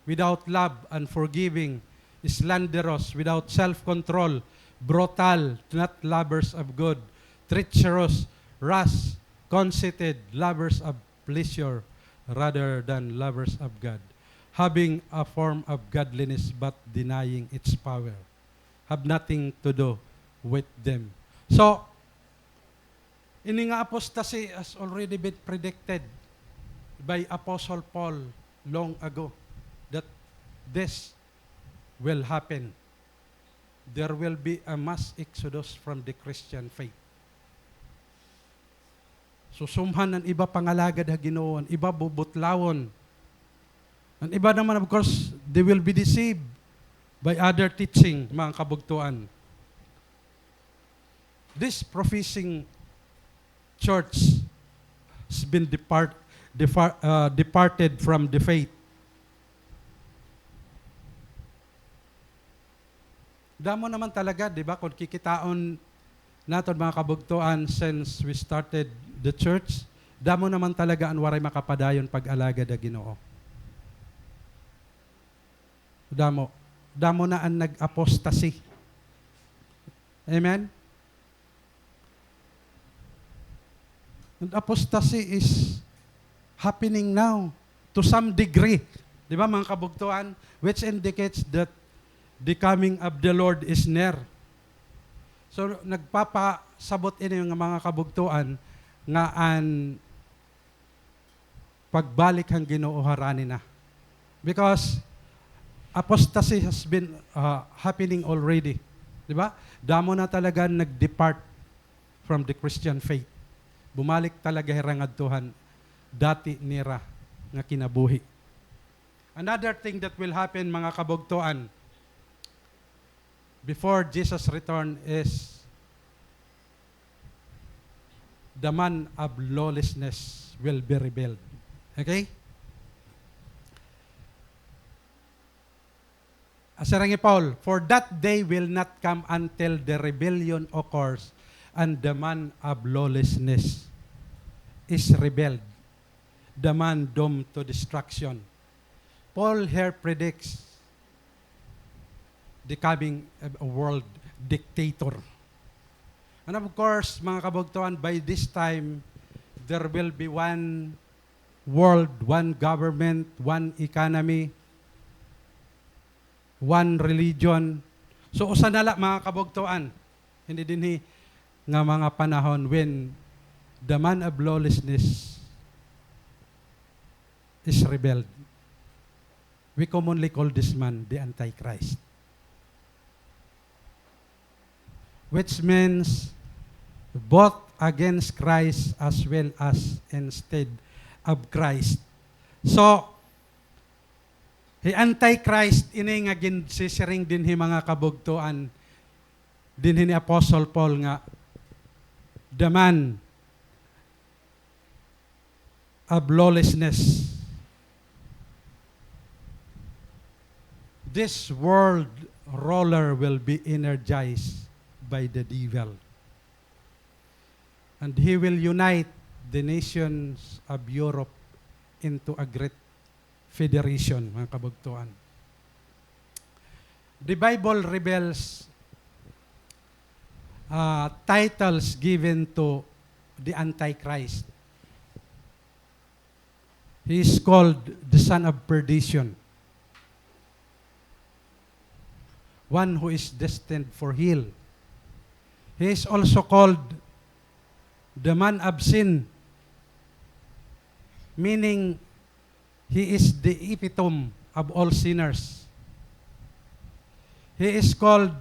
without love, unforgiving, slanderous, without self-control, brutal, not lovers of good, treacherous, rash, conceited, lovers of pleasure rather than lovers of God, having a form of godliness but denying its power. Have nothing to do with them." So, ini nga apostasy has already been predicted by Apostle Paul long ago that this will happen. There will be a mass exodus from the Christian faith. Susumhan an iba pangalagad ha Ginoo, an iba bubutlawon. An iba naman, of course, they will be deceived by other teaching, mga kabugtoan. This professing church has been depart, depar, ah, departed from the faith. Damo naman talaga, di ba, kung kikitaon naton, mga kabugtoan, since we started the church, damo naman talaga an waray makapadayon pag-alagad ha Ginoo. Damo. Damo na an nag-apostasy. Amen? And apostasy is happening now to some degree. Di ba, mga kabugtoan? Which indicates that the coming of the Lord is near. So, nagpapasabot ini nga, mga kabugtoan, nga an pagbalik han Ginoo harani na. Because apostasy has been, uh, happening already. Di ba? Damo na talaga nag-depart from the Christian faith. Bumalik talaga hira ngadto han dati nira nga kinabuhi. Another thing that will happen, mga kabugtoan, before Jesus' return is the man of lawlessness will be revealed. Okay? Siring hi Paul, "For that day will not come until the rebellion occurs and the man of lawlessness is rebelled, the man doomed to destruction." Paul here predicts the coming of a world dictator. And of course, mga kabugtoan, by this time, there will be one world, one government, one economy, one religion. So, usa na la, mga kabugtoan. Hindi dinhi nga mga panahon when the man of lawlessness is rebelled. We commonly call this man the Antichrist. Which means both against Christ as well as instead of Christ. So, hi Antichrist ini nga ginsisiring dinhi, mga kabugtoan, dinhi ni Apostle Paul nga the man of lawlessness. This world ruler will be energized by the devil. And he will unite the nations of Europe into a great federation, mga kabugtoan. The Bible reveals, uh, titles given to the Antichrist. He is called the son of perdition, one who is destined for hell. He is also called the man of sin, meaning he is the epitome of all sinners. He is called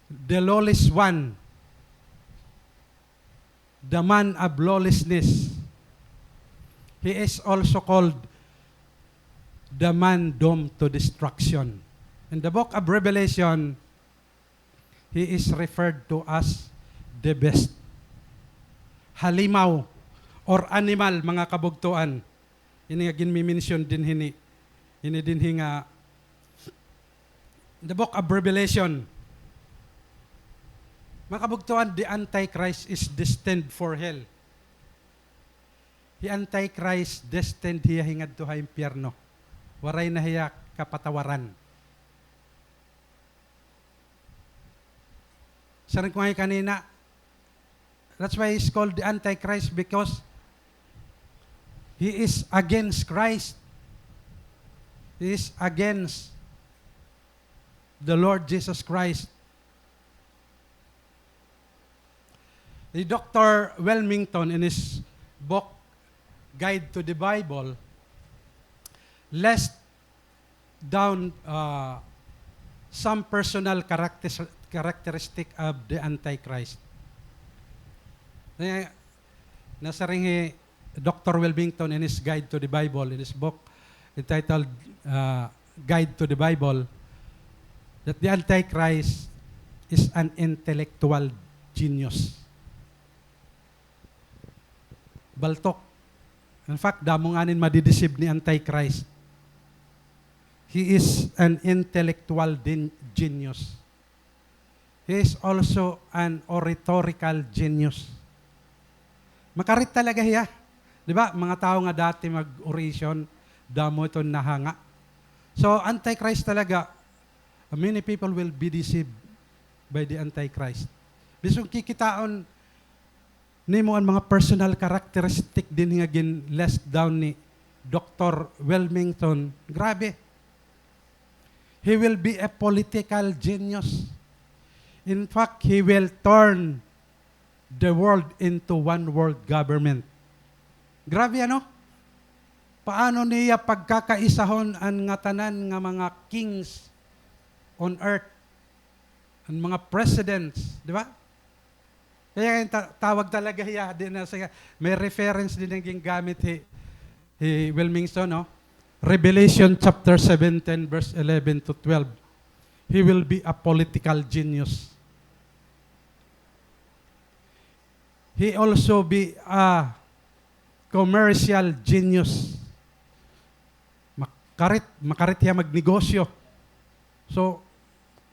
the lawless one, the man of lawlessness. He is also called the man doomed to destruction. In the book of Revelation, he is referred to as the beast. Halimaw or animal, mga kabugtoan. Ini nga ginmi-mention dinhi ni, ini dinhi nga the book of Revelation. Mga kabugtoan, the Antichrist is destined for hell. Hi Antichrist, destined hiya hingadto ha impyerno. Waray na hiya kapatawaran. Siring ko nga kanina, that's why he's called the Antichrist, because he is against Christ. He is against the Lord Jesus Christ. The Doctor Wilmington, in his book, Guide to the Bible, list down, uh, some personal characteris-, characteristic of the Antichrist. Eh, nasiring hi Doctor Wilmington in his Guide to the Bible, in his book entitled, uh, Guide to the Bible, that the Antichrist is an intellectual genius. Baltok. In fact, damo nganin madi-deceive ni Antichrist. He is an intellectual din-, genius. He is also an oratorical genius. Makarit talaga hiya. Di ba? Mga tawo nga dati mag-oration, damo iton nahanga. So, Antichrist talaga, many people will be deceived by the Antichrist. Bisan kikitaon nimo an mga personal characteristic dinhi nga gin-list down ni Doctor Wilmington, grabe. He will be a political genius. In fact, he will turn the world into one world government. Grabe, ano? Paano niya pagkakaisahon an ngatanan nga mga kings on earth? An mga presidents, di ba? Kaya yung ta-, tawag talaga hiya, di na siya, may reference din an gingamit hi, hi Wilmington, no? Revelation chapter seventeen, verse eleven to twelve. He will be a political genius. He also be a commercial genius. Makarit, makarit hiya magnegosyo. So,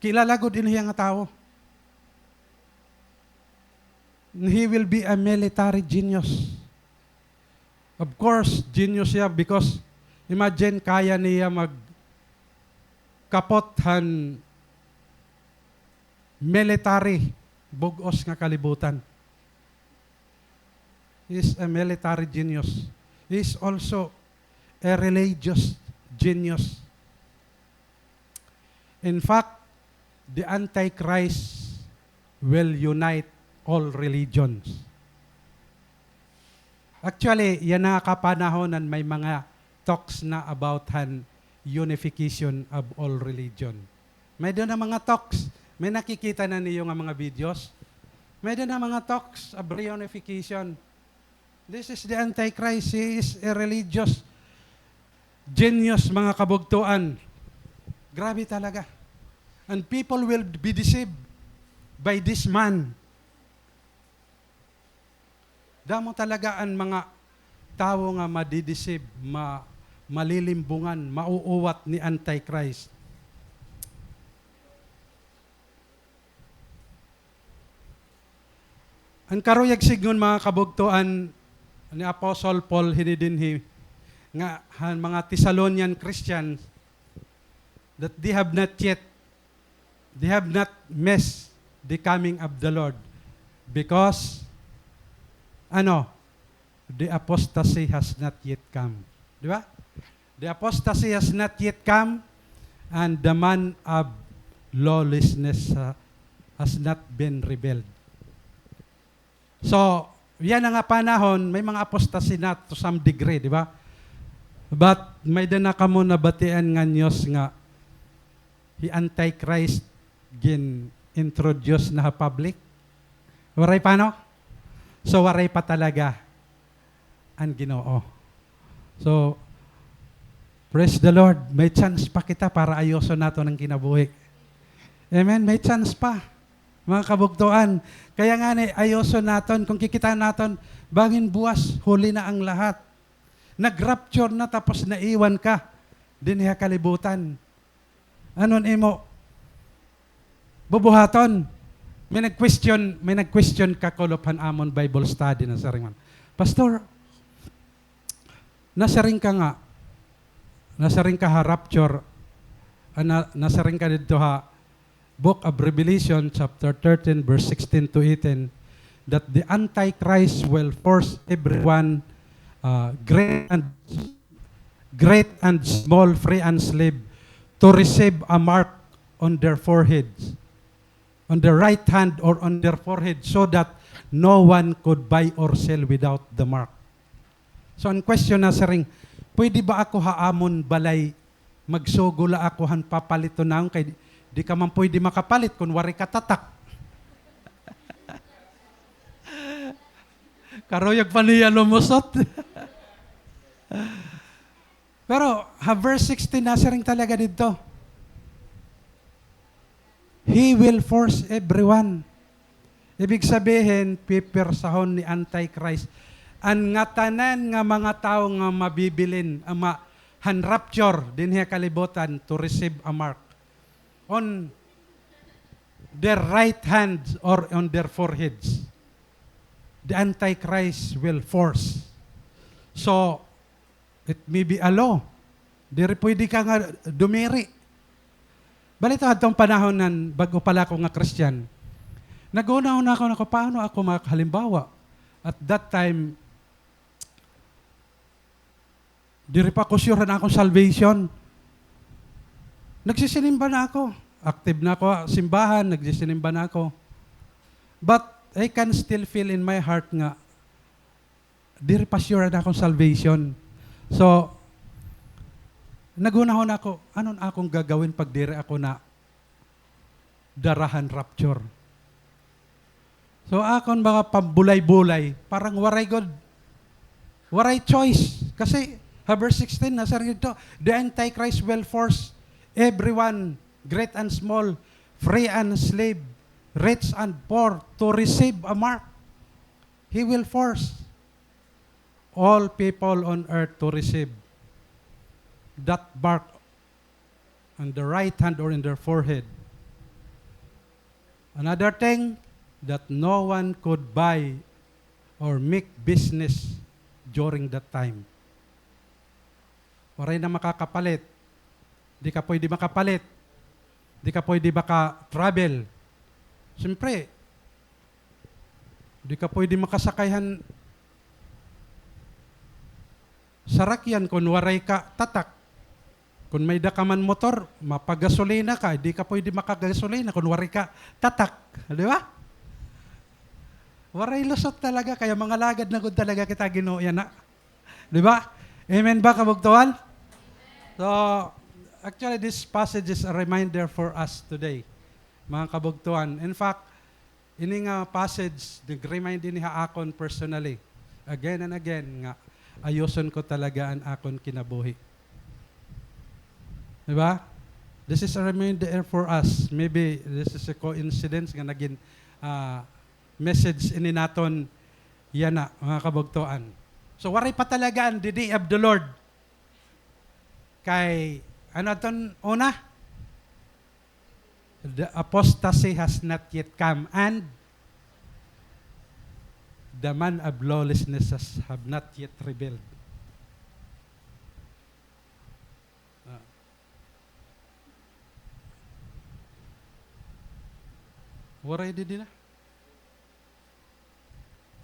kilala gud ini hiya nga tawo. He will be a military genius. Of course, genius hiya because imagine kaya niya magkapot han military bug-os nga kalibutan. He is a military genius. He is also a religious genius. In fact, the Antichrist will unite all religions. Actually, yana nga kapanahonan may mga talks na about han unification of all religion. May-ada na mga talks. May nakikita na niyo nga mga videos. May-ada na mga talks of reunification. This is the Antichrist. He is a religious genius, mga kabugtoan. Grabe talaga. And people will be deceived by this man. Damo talaga an mga tawo nga madi-deceive, ma-, malilimbungan, mauuwat ni Antichrist. An karuyag sidngon, mga kabugtoan, ni Apostle Paul hini dinhi nga han mga Thessalonian Christians that they have not yet, they have not missed the coming of the Lord because, ano, the apostasy has not yet come. Di ba? The apostasy has not yet come, and the man of lawlessness, uh, has not been revealed. So, yana nga panahon, may mga apostasy na to some degree, di ba? But may-ada na kamo nabatian nga news nga hi Antichrist gin-introduce na ha public? Waray pa, no? So, waray pa talaga an Ginoo. So, praise the Lord. May chance pa kita para ayoson naton an kinabuhi. Amen? May chance pa, mga kabugtoan. Kaya ngani, ayoson naton, kon kikita naton, bangin buwas, huli na an lahat. Nag-rapture na, tapos naiwan ka dinhi ha kalibutan. Ano an imo bubuhaton? May nag-question, may nag-question kakulop han amon Bible study, nasiring man, "Pastor, nasiring ka nga, nasiring ka ha rapture, ah, na-, nasiring ka didto ha Book of Revelation, chapter thirteen, verse sixteen to eighteen, that the Antichrist will force everyone, uh, great and, great and small, free and slave, to receive a mark on their foreheads, on their right hand or on their forehead, so that no one could buy or sell without the mark." So, an question, nasiring, pwede ba ako ha amon balay magsugo la ako han papaliton naon kay di, di ka man pwede makapalit kon waray ka tatak. Karuyag pa niya lumusot. Pero ha verse sixteen, nasiring talaga didto, "He will force everyone." Ibig sabihin, pipirsahon ni Antichrist an ngatanan nga mga tawo nga mabibilin, ah, ma-, han rapture dinhi ha kalibutan to receive a mark on their right hands or on their foreheads. The Antichrist will force. So, it may be a law. Diri pwede ka nga dumiri. Bali, ito, hadtong panahon nan bag-o pa la ako nga Christian, naghunahuna ako, nako, paano ako makahalimbawa? At that time, diri pa ako sure han akon salvation. Nagsisinimba na ako. Active na ako ha simbahan, nagsisinimba na ako. But I can still feel in my heart nga diri pa sure an akon salvation. So, naghunahuna ako, ano an akon gagawin pag diri ako nadara han rapture? So, akon mga pambulay-bulay, parang waray gud, waray choice. Kasi, ha verse sixteen, nasiring didto, "The Antichrist will force everyone, great and small, free and slave, rich and poor, to receive a mark." He will force all people on earth to receive that mark on their right hand or in their forehead. Another thing, that no one could buy or make business during that time. Waray na makakapalit. Di ka pwede makapalit. Di ka pwede maka-travel. Siyempre, di ka pwede makasakay han sarakyan kon waray ka tatak. Kon may-ada ka man motor, mapagasolina ka, di ka pwede makagasolina kon waray ka tatak. Di ba? Waray lusot talaga, kaya mga lagad na gud talaga kita Ginoo yana. Di ba? Amen ba, kabugtoan? So, actually, this passage is a reminder for us today, mga kabugtoan. In fact, ini nga passage, nag-remind ini ha akon personally, again and again, nga ayoson ko talaga an akon kinabuhi. Di ba? This is a reminder for us. Maybe this is a coincidence nga nagin, ah, message ini naton yana, mga kabugtoan. So, waray pa talaga an the day of the Lord. Kay, ano aton una? The apostasy has not yet come, and the man of lawlessness has, have not yet rebelled. Ah. Waray didi na.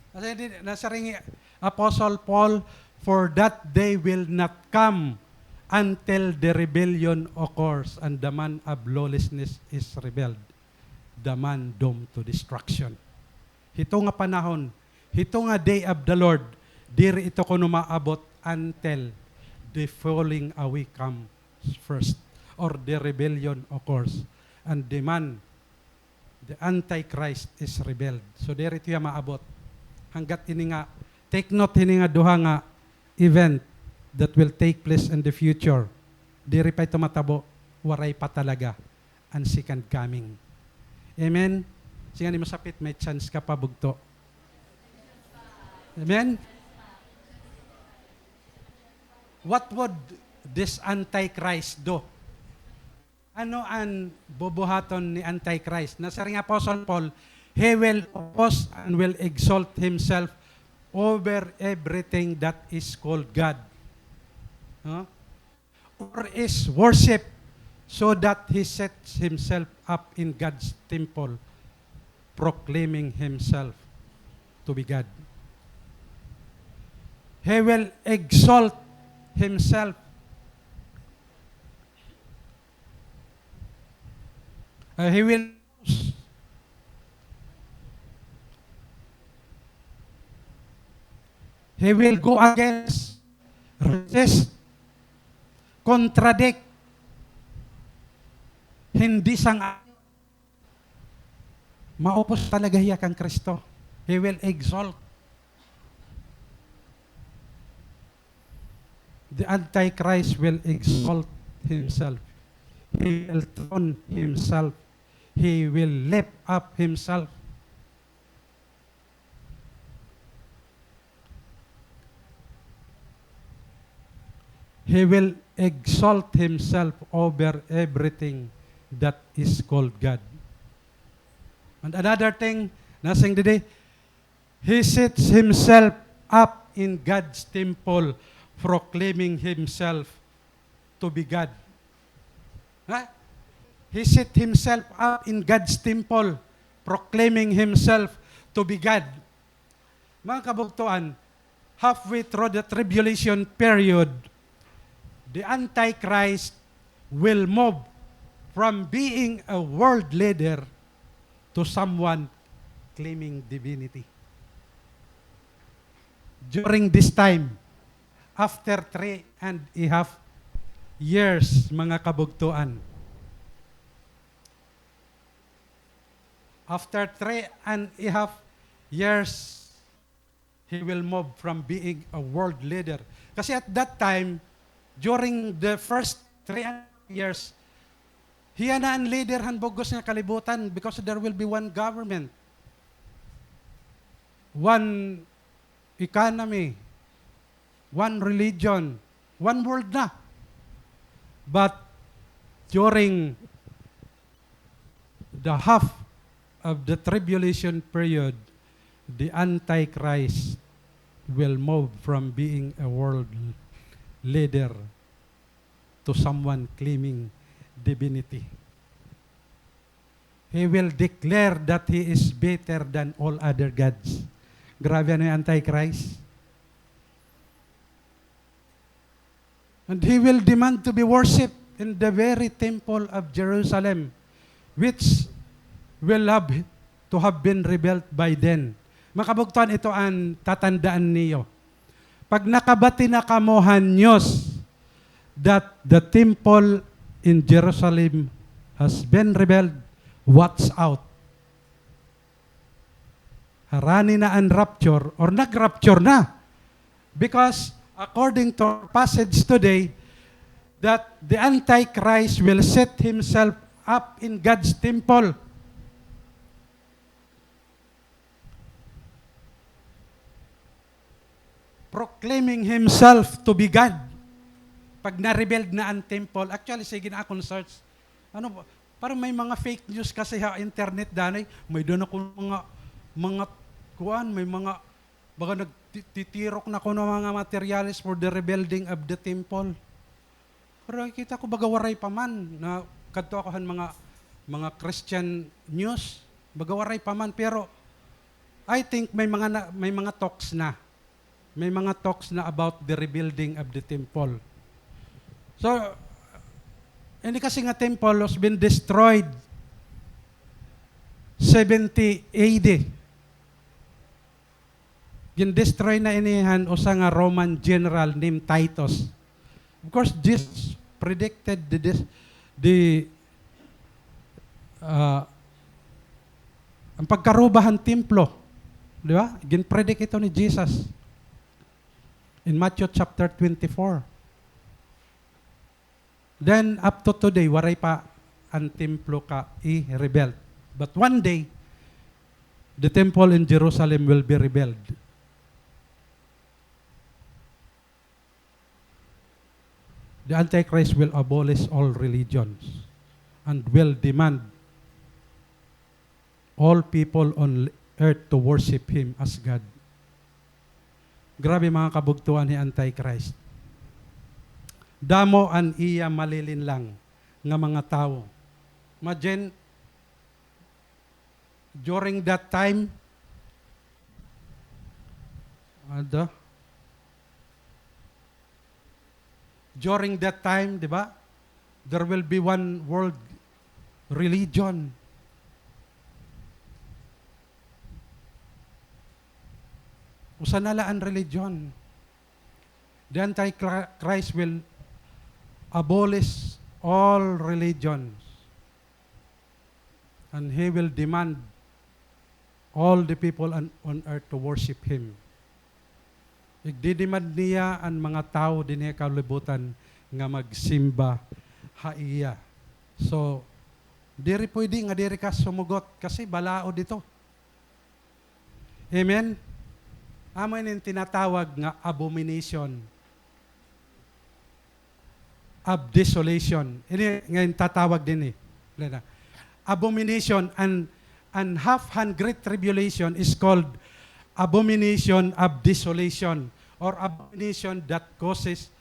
Nasiring, nasiring hi Apostle Paul, "For that day will not come until the rebellion occurs and the man of lawlessness is rebelled, the man doomed to destruction." Hito nga panahon, Hito nga day of the Lord, diri ito kuno maabot until the falling away comes first, or the rebellion occurs, and the man, the Antichrist is revealed. So, diri ito hiya maabot. Hanggat ini nga, take note hini nga duha nga event that will take place in the future. Diri pa ito matabo, waray pa talaga an second coming. Amen? Siring nimo sa pit, may chance ka pa, bugto. Amen? What would this Antichrist do? Ano an bubuhaton ni Antichrist? Nasiring Apostle Paul, he will oppose and will exalt himself over everything that is called God. Huh? Or is worship, so that he sets himself up in God's temple, proclaiming himself to be God. He will exalt himself. Uh, he will, he will go against, resist, contradict, hindi sang-ayon. Maupos talaga hiya kan Kristo. He will exalt. The Antichrist will exalt himself. He will throne himself. He will lift up himself. He will exalt himself over everything that is called God. And another thing, nasiring didi, he sets himself up in God's temple, proclaiming himself to be God. Ha? He set himself up in God's temple, proclaiming himself to be God. Mga kabugtoan, halfway through the tribulation period, the Antichrist will move from being a world leader to someone claiming divinity. During this time, after three and a half years, mga kabugtoan, after three and a half years, he will move from being a world leader. Kasi at that time, during the first three and a half years, hiya na an leader han bug-os nga kalibutan because there will be one government, one economy, one religion, one world na. But during the half of the tribulation period, the Antichrist will move from being a world leader to someone claiming divinity. He will declare that he is better than all other gods. Grabe, ano, yung Antichrist? And he will demand to be worshipped in the very temple of Jerusalem, which will have to have been rebuilt by then. Mga kabugtoan, ito an tatandaan niyo. Pag nakabati na kamo han news that the temple in Jerusalem has been rebuilt, watch out. Harani na an rapture or nag-rapture na. Because according to our passage today, that the Antichrist will set himself up in God's temple, proclaiming himself to be God. Pag na-rebuild na an temple, actually, sige na akon search. Ano ba? Parang may mga fake news kasi ha internet, danay. May doon ako mga, mga kuan, may mga, baga nagtitirok na kuno mga materyales for the rebuilding of the temple. Pero nakikita ko baga waray pa man, nakadto ako han mga, mga Christian news, baga waray pa man, pero I think may mga na, may mga talks na. May mga talks na about the rebuilding of the temple. So, ini kasi nga temple was been destroyed seventy A D. Gin-destroy na ini han usa nga Roman general named Titus. Of course, Jesus predicted the dis-, the, ah, an pagkaruba han templo. Di ba? Gin-predict ito ni Jesus in Matthew chapter twenty-four. Then, up to today, waray pa an templo ka i-rebuild. But one day, the temple in Jerusalem will be rebuilt. The Antichrist will abolish all religions and will demand all people on earth to worship him as God. Grabe, mga kabugtoan, hi Antichrist. Damo an iya malilinlang nga mga tawo. Imagine, during that time, ano? During that time, di ba? There will be one world religion. Usa na la an religion. The Antichrist will abolish all religions. And he will demand all the people on, on earth to worship him. Igdidemand niya an mga tawo dinhi ha kalibutan nga magsimba ha iya. So, diri pwede nga diri ka sumugot kasi balaod ito. Amen? Amo ini an tinatawag nga abomination of desolation. Ini nga gintatawag dinhi. Abomination, an, an half han great tribulation is called abomination of desolation or abomination that causes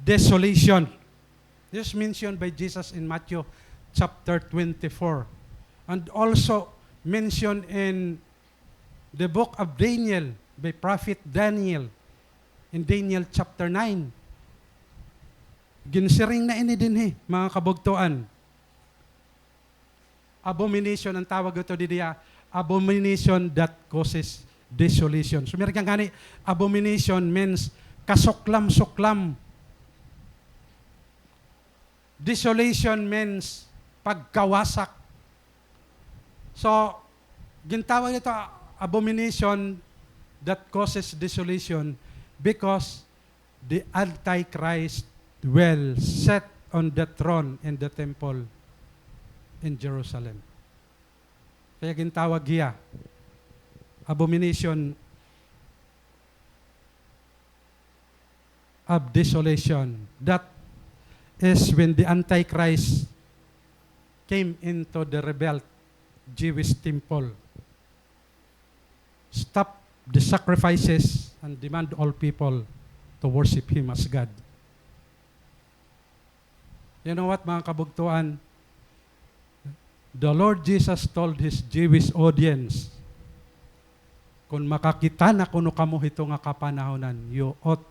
desolation. This is mentioned by Jesus in Matthew chapter twenty-four and also mentioned in the book of Daniel by prophet Daniel in Daniel chapter nine. Ginsiring na ini dinhi, mga kabugtoan. Abomination an tawag ito didiya, abomination that causes desolation. So, meron kang gani, abomination means kasuklam-suklam. Desolation means pagkawasak. So, gintawag ito abomination that causes desolation because the Antichrist will sit on the throne in the temple in Jerusalem. Kaya gintawag hiya abomination of desolation. That is when the Antichrist came into the rebuilt Jewish temple, stop the sacrifices, and demand all people to worship him as God. You know what, mga kabugtoan? The Lord Jesus told his Jewish audience, "Kon makakita na kuno kamo hito nga kapanahonan, you ought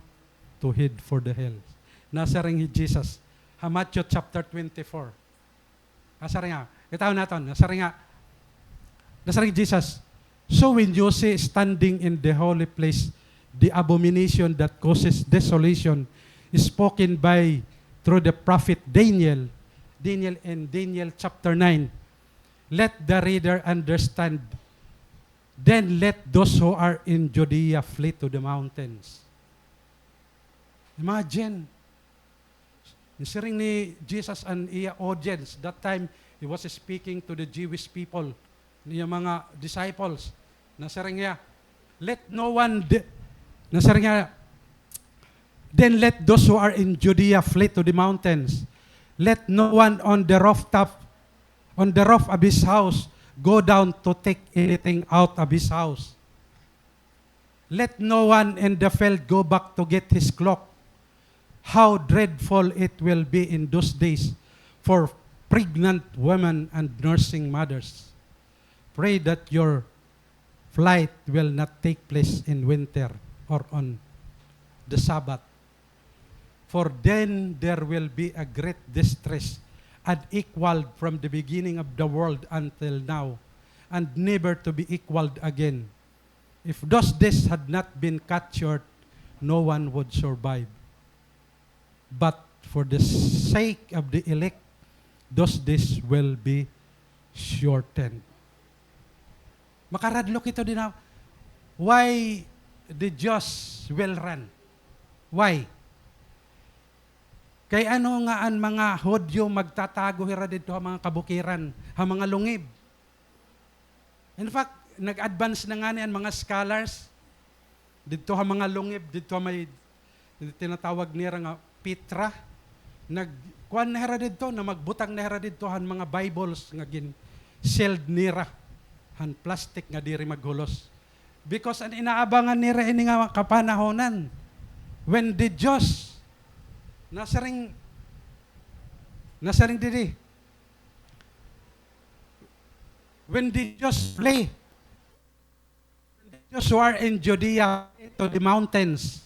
to head for the hills." Nasiring hi Jesus ha Matthew chapter twenty-four. Nasiring nga, kita naton, nasiring nga, nasiring Jesus, "So when you see standing in the holy place the abomination that causes desolation, spoken by through the prophet Daniel," Daniel in Daniel chapter nine, "let the reader understand. Then let those who are in Judea flee to the mountains." Imagine, nasiring ni Jesus an iya audience. That time, he was speaking to the Jewish people, niya mga disciples. Nasiring niya, "Let no one," de-, nasiring niya, "Then let those who are in Judea flee to the mountains. Let no one on the rooftop, on the roof of his house, go down to take anything out of his house. Let no one in the field go back to get his cloak. How dreadful it will be in those days for pregnant women and nursing mothers. Pray that your flight will not take place in winter or on the Sabbath. For then there will be a great distress, unequaled from the beginning of the world until now, and never to be equaled again. If those days had not been cut short, no one would survive. But for the sake of the elect, those days will be shortened. Makaradlok ito dinhi. Why the Jews will run? Why? Kay ano nga an mga Hudyo magtatago hira didto ha mga kabukiran, ha mga lungib? In fact, nag-advance na ngani an mga scholars didto ha mga lungib, didto ha may tinatawag nira nga Petra. Nag-, kuan na hira didto, na magbutang na hira didto han mga Bibles nga gin-sealed nira han plastic nga diri maghulos. Because an inaabangan nira ini nga kapanahonan when the Jews, nasiring, nasiring didi, when the Jews flee, when the Jews who are in Judea flee to the mountains,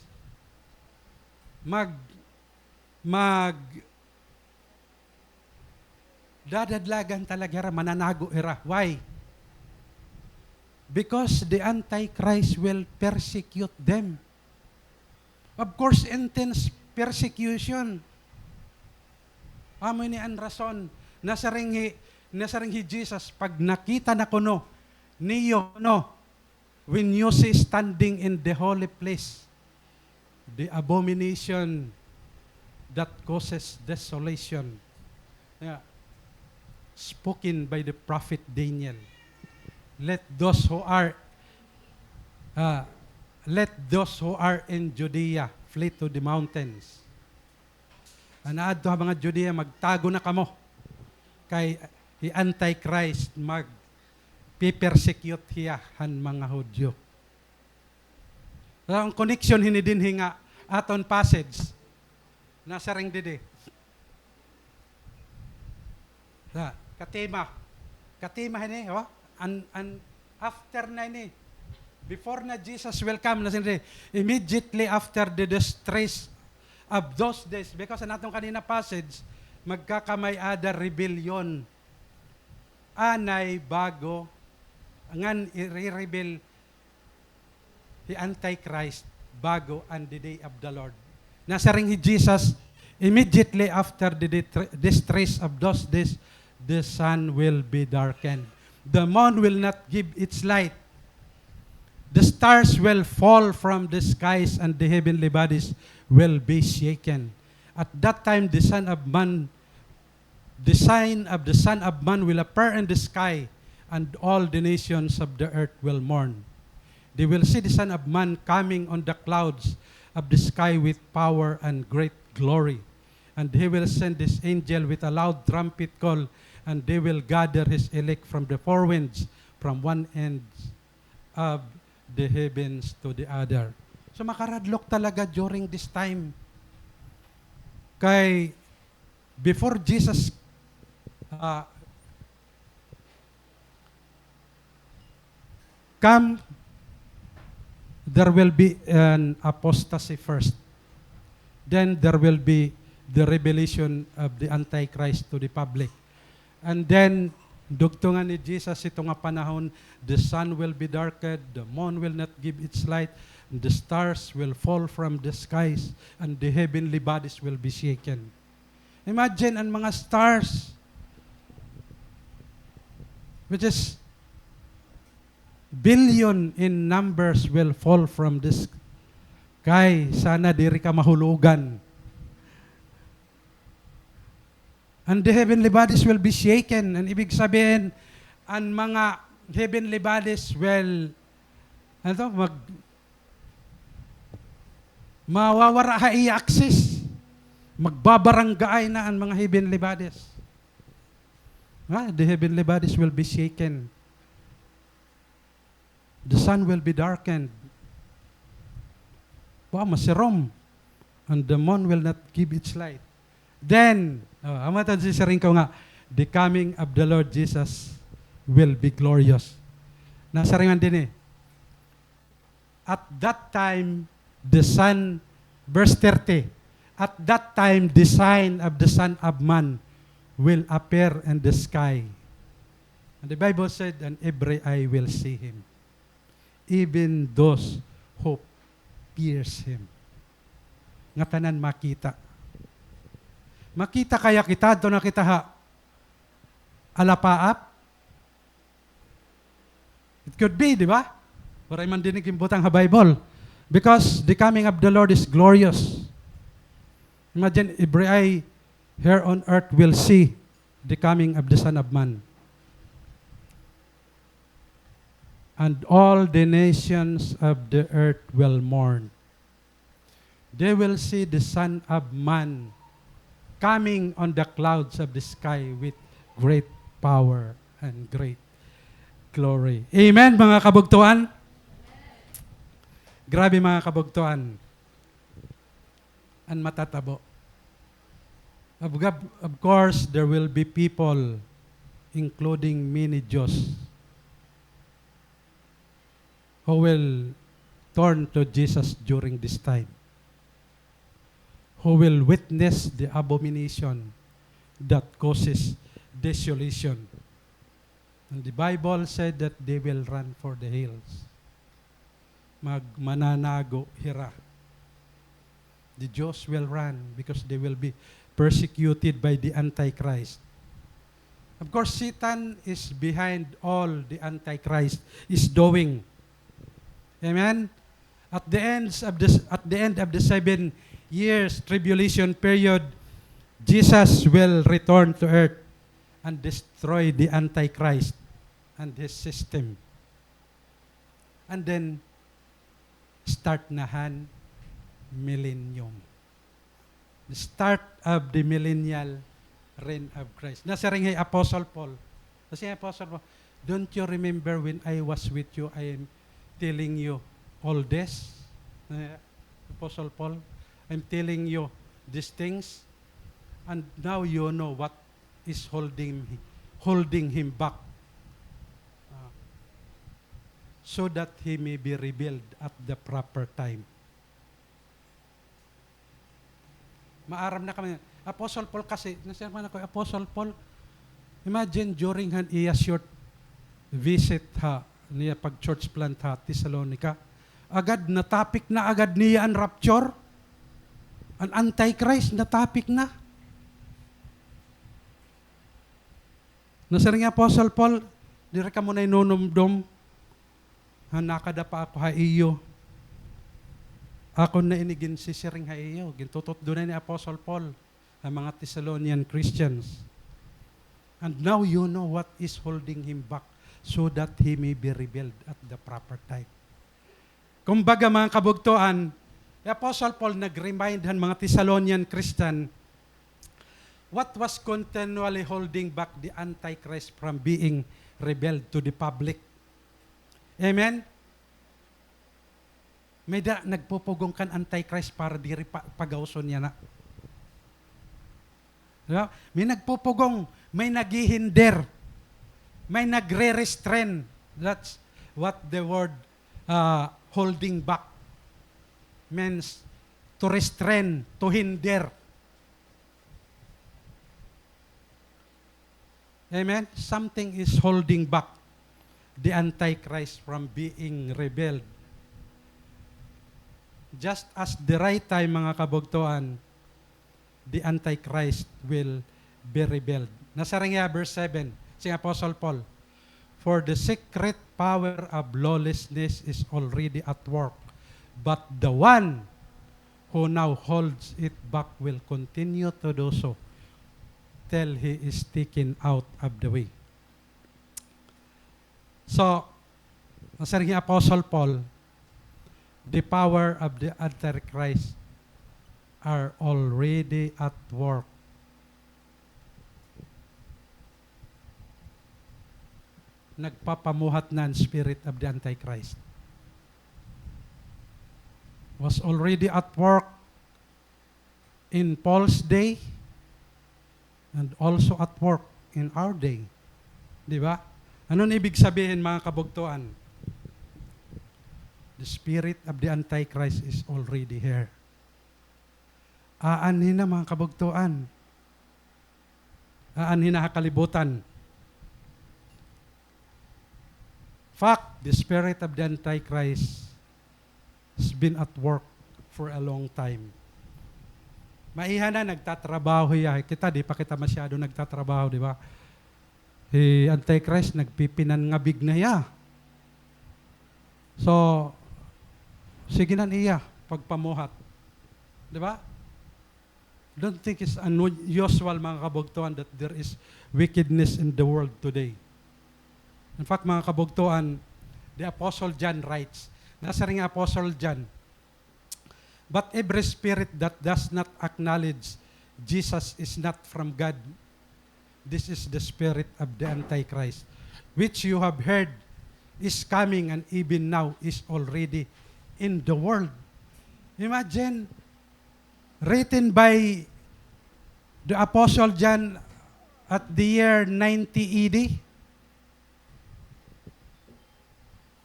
mag, mag, dadadlagan talaga hira, mananago hira. Why? Because the Antichrist will persecute them. Of course, intense persecution. Amo ini an rason. Nasiring hi, nasiring hi Jesus, pag nakita na kuno niyo, no, when you see standing in the holy place, the abomination that causes desolation. Yeah. Spoken by the prophet Daniel. Let those who are, uh, let those who are in Judea flee to the mountains. An aadto ha mga Judea, magtago na kamo. Kay hi Antichrist magpipersecute hiya han mga Hudyo. So, an connection hini dinhi nga aton passage, nasiring didi. Sa, katima. Katima hini, oh. An, an, after na ini. Before na Jesus will come, nasiring didi, immediately after the distress of those days. Because an aton kanina passage, magkakamay-ada rebellion. Anay bago, ngan i-, i-reveal hi Antichrist bago an the day of the Lord. Nasiring hi Jesus, immediately after the detr-, distress of those days, the sun will be darkened. The moon will not give its light. The stars will fall from the skies and the heavenly bodies will be shaken. At that time, the Son of Man The sign of the Son of Man will appear in the sky, and all the nations of the earth will mourn. They will see the Son of Man coming on the clouds of the sky with power and great glory. And he will send his angel with a loud trumpet call, and they will gather his elect from the four winds, from one end of the heavens to the other. So, makaradlok talaga during this time. Kay before Jesus, uh, come, there will be an apostasy first. Then there will be the revelation of the Antichrist to the public. And then, dugtungan ni Jesus ito nga panahon, the sun will be darkened, the moon will not give its light, and the stars will fall from the skies, and the heavenly bodies will be shaken. Imagine, an mga stars, which is billion in numbers, will fall from the sky. Sana diri ka mahulogan. And the heavenly bodies will be shaken. An ibig sabihin, an mga heavenly bodies will, ano to, mag-, mawawara ha iya access. Magbabaranggaay na an mga heavenly bodies. Ah, the heavenly bodies will be shaken. The sun will be darkened. Wow, masirom. And the moon will not give its light. Then, oh, amo ito an sisiring ko nga, the coming of the Lord Jesus will be glorious. Nasiring man dinhi, at that time, the Son, verse thirty, at that time, the sign of the Son of Man will appear in the sky. And the Bible said, "And every eye will see him." even those who pierce him. Ngatanan makita. Makita kaya kita, adto na kita ha alapaap? It could be, di ba? Waray man dinhi ginbutang ha Bible. Because the coming of the Lord is glorious. Imagine, every eye here on earth will see the coming of the Son of Man. And all the nations of the earth will mourn. They will see the Son of Man coming on the clouds of the sky with great power and great glory. Amen, mga kabugtoan? Grabe, mga kabugtoan. An matatabo. Of, of course, there will be people, including many Jews, who will turn to Jesus during this time, who will witness the abomination that causes desolation. And the Bible said that they will run for the hills. Mag-, mananago hira. The Jews will run because they will be persecuted by the Antichrist. Of course, Satan is behind all the Antichrist is doing. Amen? At the ends of the, at the end of the seven years tribulation period, Jesus will return to earth and destroy the Antichrist and his system. And then, start na han millennium. The start of the millennial reign of Christ. Nasiring hi Apostle Paul. Nasiring hi Apostle Paul, "Don't you remember when I was with you, I am telling you all this?" Eh, Apostle Paul, "I'm telling you these things, and now you know what is holding, holding him back, ah, so that he may be revealed at the proper time." Maaram na kami. Apostle Paul kasi, nasiring man ako, Apostle Paul, imagine during han iya short visit ha, niya pag-church plant ha Thessalonica, agad na-topic na agad niya an rapture, an Antichrist na-topic na. Nasiring hi Apostle Paul, "Diri kamo nahinunumdom han nakadapa ako ha iyo. Akon na ini ginsisiring ha iyo." Gintututdo na ni Apostle Paul an mga Thessalonian Christians. "And now you know what is holding him back, so that he may be revealed at the proper time." Kumbaga, mga kabugtoan, the Apostle Paul nag-remind han mga Thessalonian Christian what was continually holding back the Antichrist from being revealed to the public. Amen? May-ada nagpupugong kan Antichrist para diri pa, pagawson niya na. Di ba? May nagpupugong, may naghihinder, may nagre-restrain. That's what the word, ah, holding back means, to restrain, to hinder. Amen? Something is holding back the Antichrist from being revealed. Just as the right time, mga kabugtoan, the Antichrist will be revealed. Nasiring hiya, verse seven, si Apostle Paul, "For the secret power of lawlessness is already at work, but the one who now holds it back will continue to do so till he is taken out of the way." So, nasiring hi Apostle Paul, the power of the Antichrist are already at work. Nagpapamuhat na an spirit of the Antichrist. Was already at work in Paul's day and also at work in our day. Di ba? Ano an ibig sabihin, mga kabugtoan? The spirit of the Antichrist is already here. Aanhi na, mga kabugtoan. Aanhi na ha kalibutan. fact, the spirit of the Antichrist has been at work for a long time. Maiha na, nagtatrabaho hiya. Kita, di pa kita masyado nagtatrabaho, di ba? Hi Antichrist, nagpipinangabig na hiya. So, sige na niya pagpamuhat. Di ba? Don't think it's unusual, mga kabugtoan, that there is wickedness in the world today. In fact, mga kabugtoan, the Apostle John writes, nasiring Apostle John, "But every spirit that does not acknowledge Jesus is not from God. This is the spirit of the Antichrist, which you have heard is coming and even now is already in the world." Imagine, written by the Apostle John at the year ninety A D.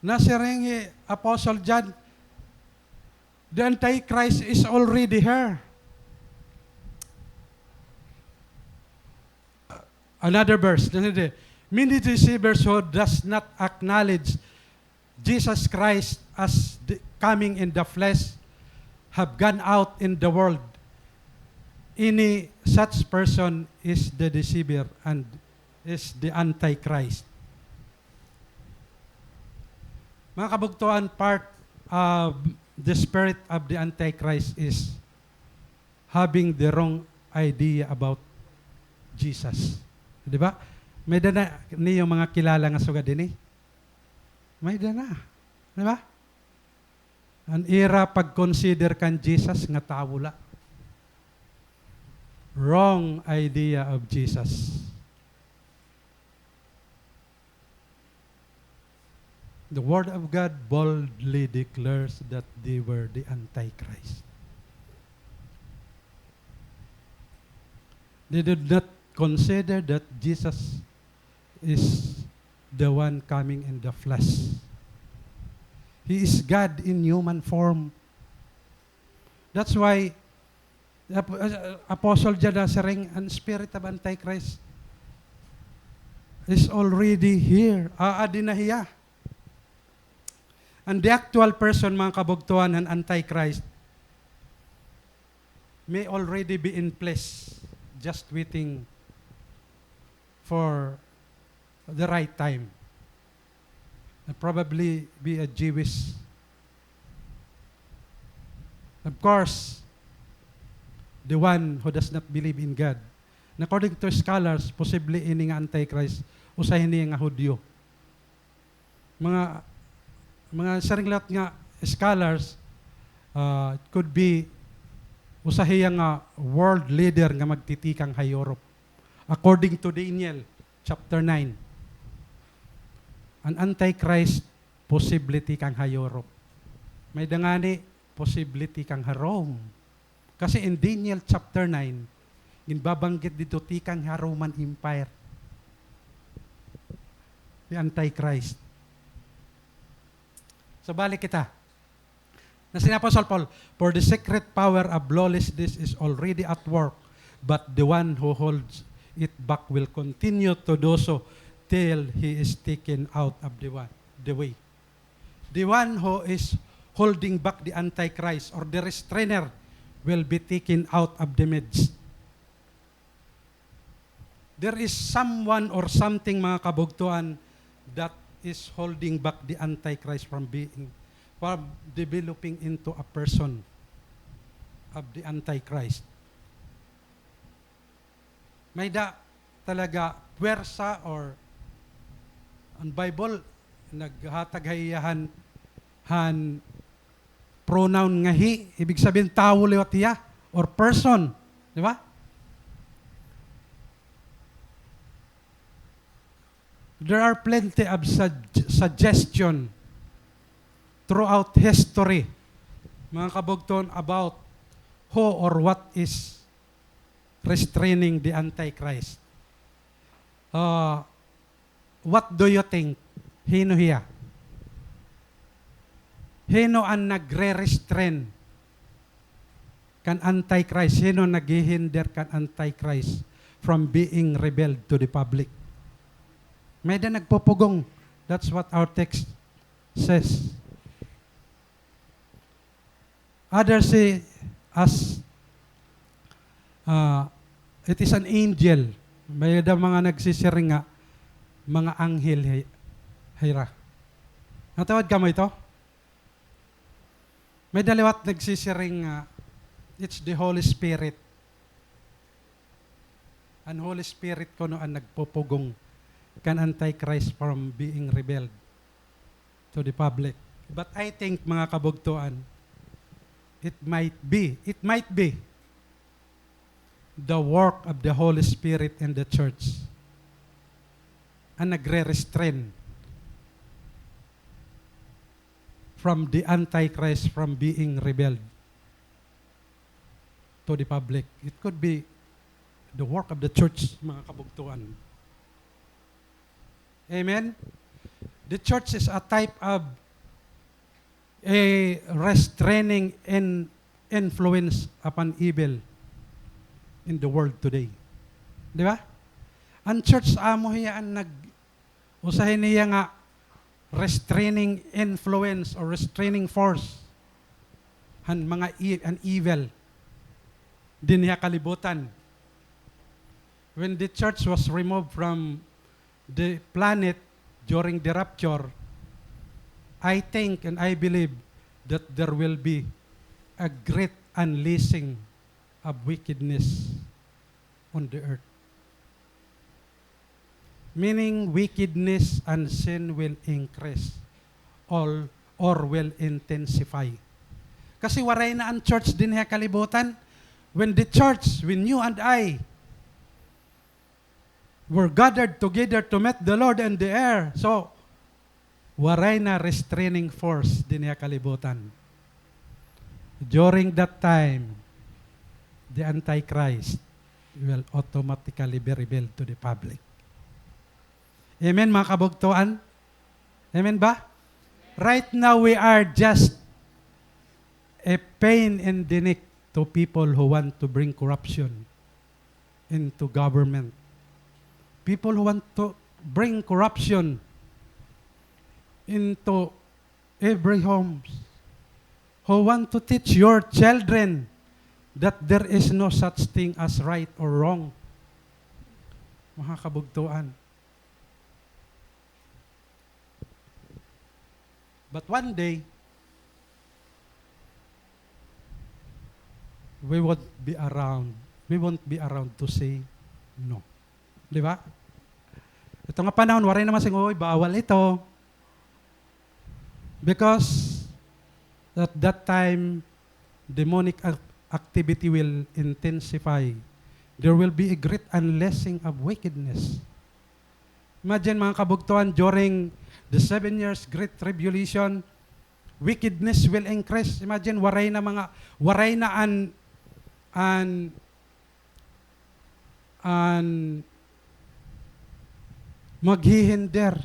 Nasiring hi Apostle John, the Antichrist is already here. Another verse, many deceivers who does not acknowledge Jesus Christ as the coming in the flesh have gone out in the world. Any such person is the deceiver and is the antichrist. Mga kabugtoan, part of the spirit of the antichrist is having the wrong idea about Jesus. Di ba? May-ada na niyo mga kilala nga sugad dinhi? May-ada na. Di ba? An ira pag-consider kan Jesus nga tawo la. Wrong idea of Jesus. The Word of God boldly declares that they were the Antichrist. They did not consider that Jesus is the one coming in the flesh. He is God in human form. That's why the Ap-, uh, Apostle John nasiring, an spirit of Antichrist is already here. Aadi na hiya. And the actual person, mga kabugtoan, an Antichrist may already be in place, just waiting for the right time. And probably be a Jewish. Of course, the one who does not believe in God. And according to scholars, posible ini nga Antichrist, usa hini nga Hudyo. Mga, mga siring liwat nga scholars, ah, it could be usa hiya nga world leader nga magtitikang ha Europe. According to Daniel chapter nine, an Antichrist posible tikang ha Europe. May-ada ngani posible tikang ha Rome. Kasi in Daniel chapter nine, ginbabanggit didto tikang ha Roman Empire, the Antichrist. So, balik kita. Nasiring Apostle Paul, "For the secret power of lawlessness is already at work, but the one who holds it back will continue to do so till he is taken out of the wa-, the way." The one who is holding back the Antichrist or the restrainer will be taken out of the midst. There is someone or something, mga kabugtoan, that is holding back the Antichrist from being, from developing into a person of the Antichrist. May-ada talaga pwersa or an Bible naghatag ha iya han, han pronoun nga he, ibig sabihin tawo liwat hiya or person, di ba? There are plenty of sug-, suggestion throughout history, mga kabugtoan, about who or what is restraining the Antichrist. Ah, what do you think? Hin-o hiya? Hin-o an nagre-restrain kan Antichrist? Hin-o naghihinder kan Antichrist from being revealed to the public? May-ada nagpupugong That's what our text says. Others say as, ah, it is an angel. May-ada mga nagsisiring nga mga anghel hi-, hira. Natawad kamo ito? May-ada liwat nagsisiring nga it's the Holy Spirit. An Holy Spirit kuno an nagpupugong kan Antichrist from being revealed to the public. But I think, mga kabugtoan, it might be, it might be the work of the Holy Spirit in the church an nagre-restrain from the Antichrist from being revealed to the public. It could be the work of the church, mga kabugtoan. Amen? The church is a type of a restraining in-, influence upon evil in the world today. Di ba? An church amo hiya an nag-, usahay niya nga restraining influence or restraining force han mga e-, han evil dinhi ha kalibutan. When the church was removed from the planet during the rapture, I think and I believe that there will be a great unleashing of wickedness on the earth. Meaning, wickedness and sin will increase all or will intensify. Kasi waray na an church dinhi ha kalibutan. When the church, when you and I were gathered together to meet the Lord in the air. So, waray na restraining force dinhi ha kalibutan. During that time, the Antichrist will automatically be revealed to the public. Amen, mga kabugtoan? Amen ba? Right now, we are just a pain in the neck to people who want to bring corruption into government. People who want to bring corruption into every homes, who want to teach your children that there is no such thing as right or wrong. Mga kabugtoan. But one day, we won't be around. We won't be around to say no. Di ba? Ito nga panahon, waray na masing, "Oy, bawal ito." Because at that time, demonic ac-, activity will intensify. There will be a great unleashing of wickedness. Imagine, mga kabugtoan, during the seven years great tribulation, wickedness will increase. Imagine, waray na mga, waray na an, an, an maghihinder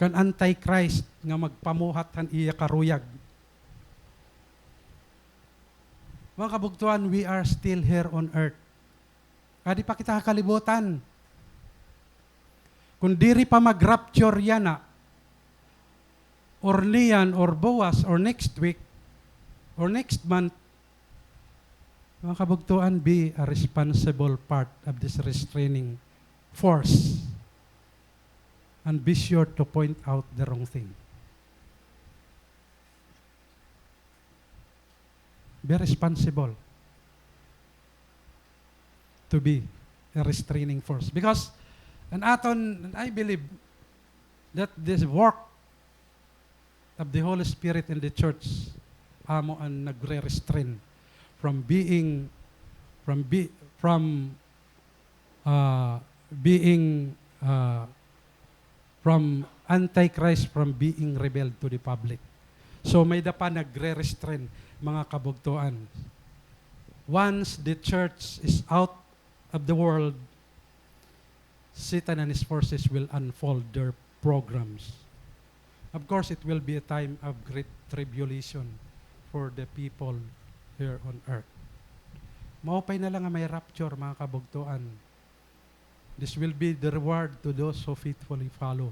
kan Antichrist nga magpamuhat han iya karuyag. Mga kabugtoan, we are still here on earth. Adi pa kita ha kalibutan. Kon diri pa mag-rapture yana, or niyan, or buwas, or next week, or next month, mga kabugtoan, be a responsible part of this restraining force. And be sure to point out the wrong thing. Be responsible to be a restraining force. Because an aton, and I believe that this work of the Holy Spirit in the church, amo an nagre-restrain from being, from be-, from ah, being, ah, from Antichrist from being revealed to the public. So, may-ada pa nagre-restrain, mga kabugtoan. Once the church is out of the world, Satan and his forces will unfold their programs. Of course, it will be a time of great tribulation for the people here on earth. Maupay na la nga may rapture, mga kabugtoan. This will be the reward to those who faithfully follow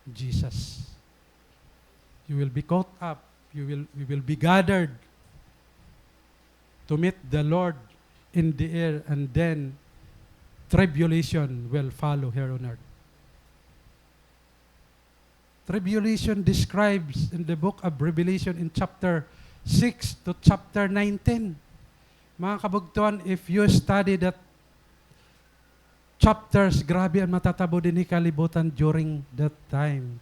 Jesus. You will be caught up. You will, we will be gathered to meet the Lord in the air, and then tribulation will follow here on earth. Tribulation describes in the book of Revelation in chapter six to chapter nineteen. Mga kabugtuan, if you study that chapters, grabe an matatabo dinhi kalibutan during that time.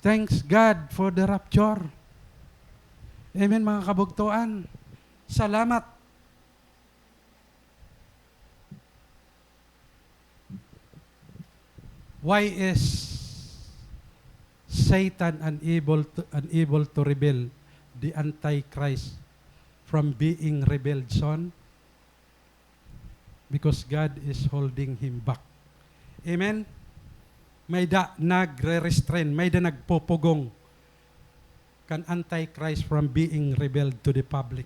Thanks God for the rapture. Amen, mga kabugtuan. Salamat. Why is Satan unable to, unable to reveal the Antichrist from being revealed soon? Because God is holding him back. Amen? May-ada nagre-restrain, may-ada nagpupugong kan Antichrist from being revealed to the public.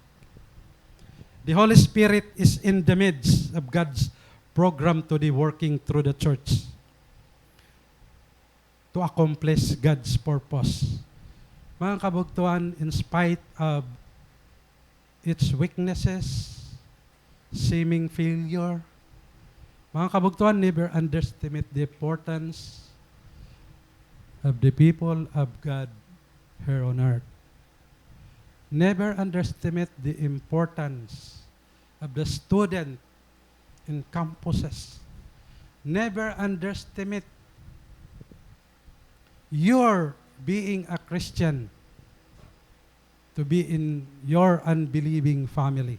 The Holy Spirit is in the midst of God's program today, working through the church to accomplish God's purpose. Mga kabugtuan, in spite of its weaknesses, seeming failure, mga kabugtuan, never underestimate the importance of the people of God here on earth. Never underestimate the importance of the student in campuses. Never underestimate your being a Christian to be in your unbelieving family.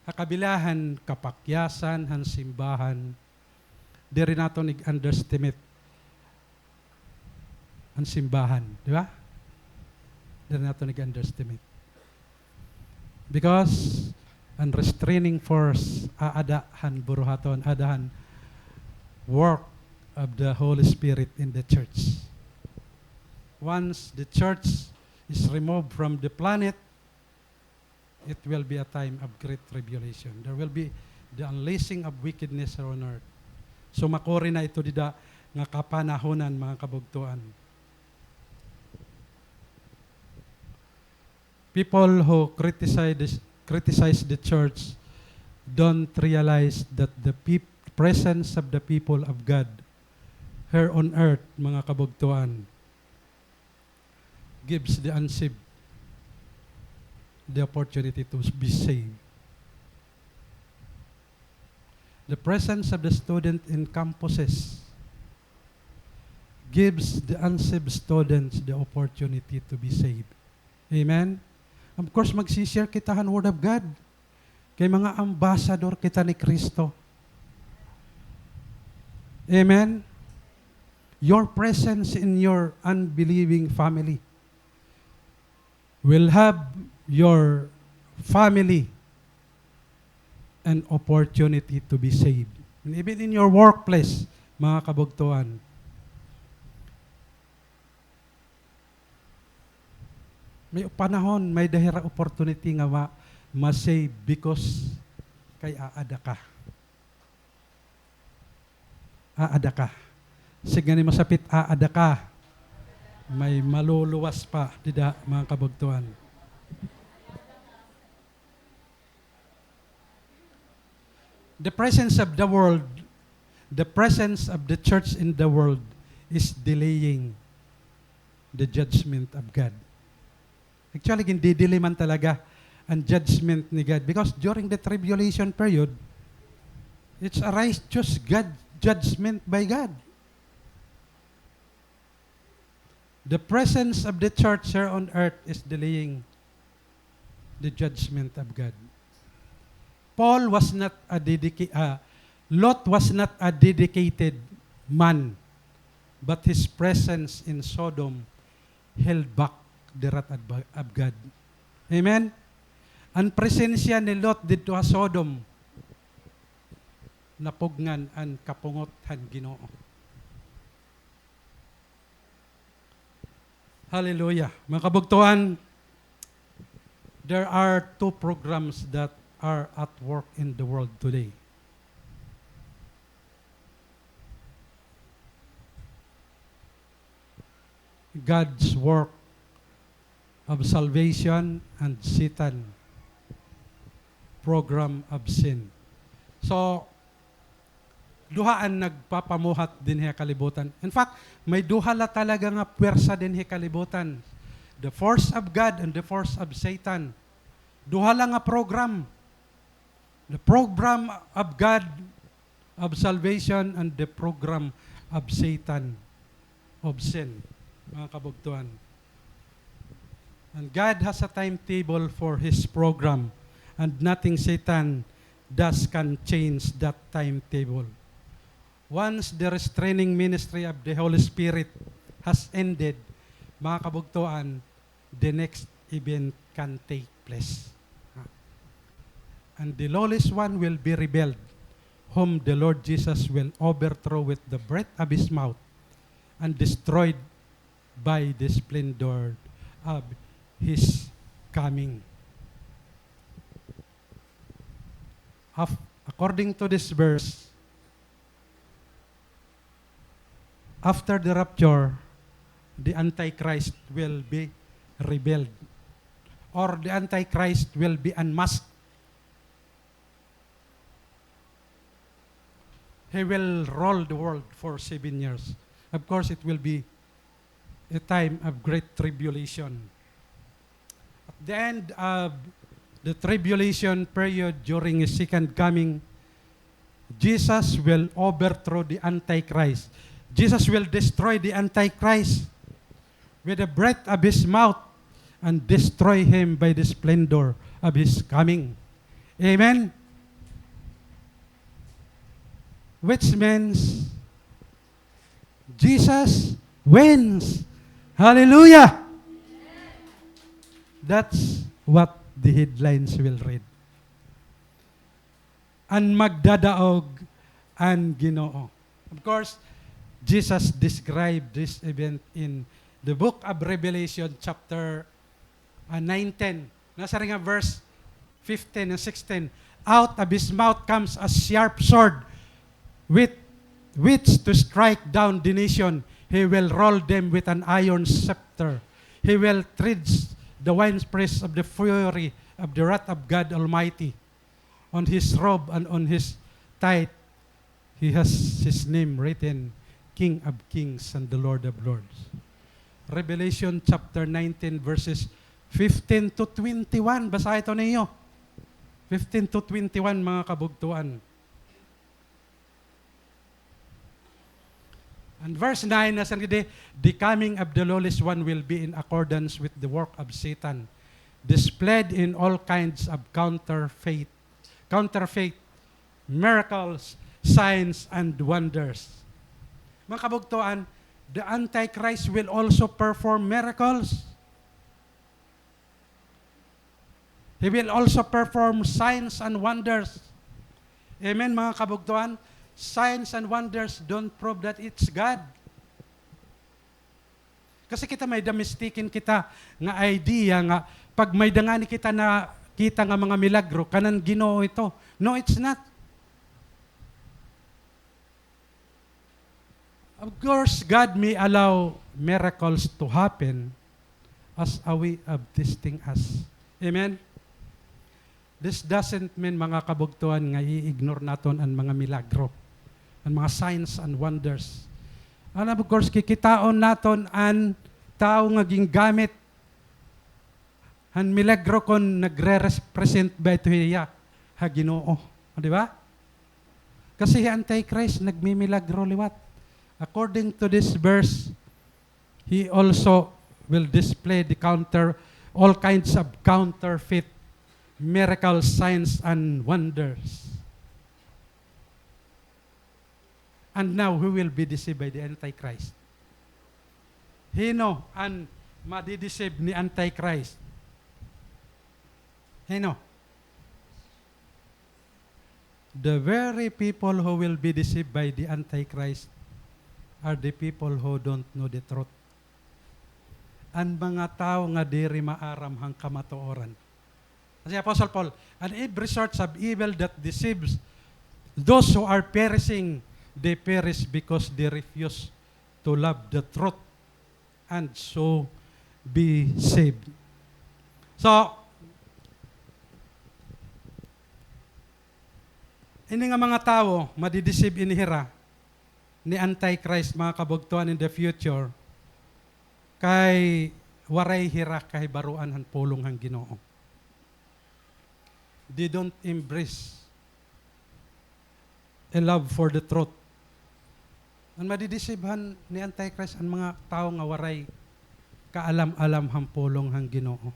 Ha kabila han kapakyasan han simbahan, diri naton ig-underestimate an simbahan, di ba? Diri naton ig-underestimate. Because an restraining force aada han buruhaton, aada han work of the Holy Spirit in the church. Once the church is removed from the planet, it will be a time of great tribulation. There will be the unleashing of wickedness here on earth. So, makuri na ito dida nga kapanahonan, mga kabugtuan. People who criticize, criticize the church don't realize that the peop-, presence of the people of God here on earth, mga kabugtuan, gives the unsaved the opportunity to be saved. The presence of the student in campuses gives the unsaved students the opportunity to be saved. Amen? Of course, magsi-share kita han Word of God. Kay mga ambassador kita ni Kristo. Amen? Your presence in your unbelieving family will have your family an opportunity to be saved. And even in your workplace, mga kabugtuan, may panahon, may-ada hira opportunity nga ma-, ma-save because kay aada ka. Aada ka. Sige ngani masapit, aada ka. May maluluwas pa dida, mga kabugtuan. The presence of the world, the presence of the church in the world is delaying the judgment of God. Actually, gindidili man talaga an judgment ni God. Because during the tribulation period, it's a righteous God, judgment by God. The presence of the church here on earth is delaying the judgment of God. Paul was not a dedica-, ah, Lot was not a dedicated man, but his presence in Sodom held back the wrath of, of God. Amen? An presensya ni Lot didto ha Sodom, napugngan an kapungot han Ginoo. Hallelujah. Mga kabugtuan, there are two programs that are at work in the world today. God's work of salvation and Satan program of sin. So, duha an nagpapamuhat dinhi ha kalibutan. In fact, may duha la talaga nga puwersa dinhi ha kalibutan. The force of God and the force of Satan. Duha la nga program. The program of God of salvation and the program of Satan of sin, mga kabugtuan. And God has a timetable for His program, and nothing Satan does can change that timetable. Once the restraining ministry of the Holy Spirit has ended, mga kabugtuan, the next event can take place. And the lawless one will be rebelled, whom the Lord Jesus will overthrow with the breath of his mouth and destroyed by the splendor of his coming. Af-, according to this verse, after the rapture, the Antichrist will be revealed, or the Antichrist will be unmasked. He will rule the world for seven years. Of course, it will be a time of great tribulation. At the end of the tribulation period during his second coming, Jesus will overthrow the Antichrist. Jesus will destroy the Antichrist with the breath of his mouth and destroy him by the splendor of his coming. Amen? Which means Jesus wins. Hallelujah! That's what the headlines will read. An magdadaog an Ginoo. Of course, Jesus described this event in the book of Revelation, chapter, uh, nineteen. Nasiring ha verse fifteen and sixteen, "Out of his mouth comes a sharp sword, with which to strike down the nation. He will rule them with an iron scepter. He will tread the winepress of the fury of the wrath of God Almighty. On his robe and on his tithe, he has his name written, King of Kings and the Lord of Lords." Revelation chapter nineteen, verses fifteen to twenty-one. Basahi ito niyo. Fifteen to twenty-one, mga kabugtuan. And verse nine, nasiring didi, "The coming of the lawless one will be in accordance with the work of Satan, displayed in all kinds of counterfeit, counterfeit miracles, signs, and wonders." Mga kabugtuan, the Antichrist will also perform miracles. He will also perform signs and wonders. Amen, mga kabugtuan? Signs and wonders don't prove that it's God. Kasi kita may-ada mistaken kita nga idea nga pag may-ada ngani kita nakita nga mga milagro, kanan Ginoo ito. No, it's not. Of course, God may allow miracles to happen as a way of testing us. Amen? This doesn't mean, mga kabugtuan, nga i-ignore naton an mga milagro, an mga signs and wonders. And of course, kikitaon naton an tawo nga gingamit han milagro kon nagre-represent ba ito hiya ha Ginoo. O, di ba? Kasi hi Antichrist nagmimilagro liwat. According to this verse, he also will display the counter, all kinds of counterfeit miracles, signs, and wonders. And now, who will be deceived by the Antichrist? Hin-o an madi-deceive ni Antichrist? Hin-o? The very people who will be deceived by the Antichrist are the people who don't know the truth. An mga tawo nga diri maaram han kamatuoran. Kasi Apostle Paul, "And every sort of evil that deceives those who are perishing, they perish because they refuse to love the truth." and so be saved. So, ini nga mga tawo, madi-deceive ini hira ni Antichrist, mga kabugtoan, in the future, kay waray hira kahibaroan han pulong han Ginoo. They don't embrace a love for the truth. An madi-deceive han ni Antichrist an mga tawo nga waray kaalam-alam han pulong han Ginoo.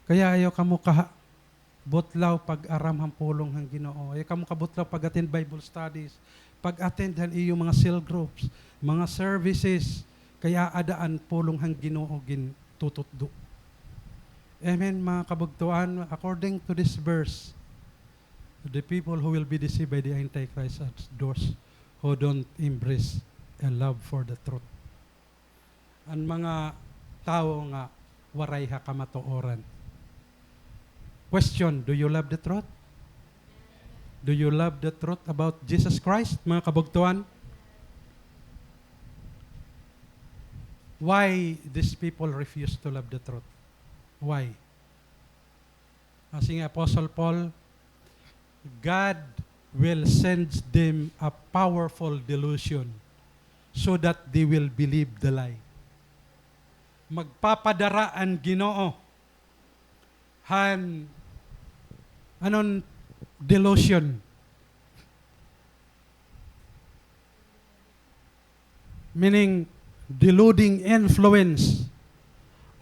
Kaya ayaw kamo kabutlaw pag-aram han pulong han Ginoo. Ayaw kamo kabutlaw pag-attend Bible studies, pag-attend han iyo mga cell groups, mga services, kay aada an pulong han Ginoo gintututdo. Amen, mga kabugtoan. According to this verse, the people who will be deceived by the Antichrist are those who don't embrace a love for the truth. An mga tawo nga waray ha kamatuoran. Question, do you love the truth? Do you love the truth about Jesus Christ, mga kabugtoan? Why these people refuse to love the truth? Why? Asya ni Apostle Paul, "God will send them a powerful delusion so that they will believe the lie." Magpapadara an Ginoo han, anon, delusion. Meaning, deluding influence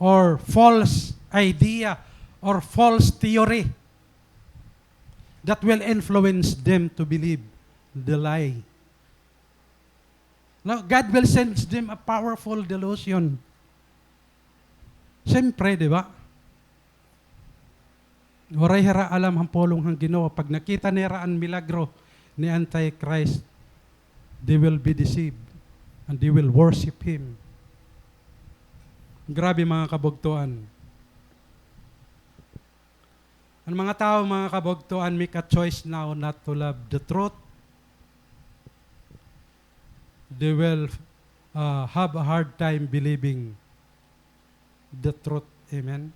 or false idea or false theory that will influence them to believe the lie. No, God will send them a powerful delusion. Siyempre, di ba? Waray hira alam han pulong han Ginoo. Pag nakita nira an milagro ni Antichrist, they will be deceived and they will worship him. Grabe, mga kabugtoan. An mga tawo, mga kabugtoan, make a choice now not to love the truth. They will, uh, have a hard time believing the truth. Amen.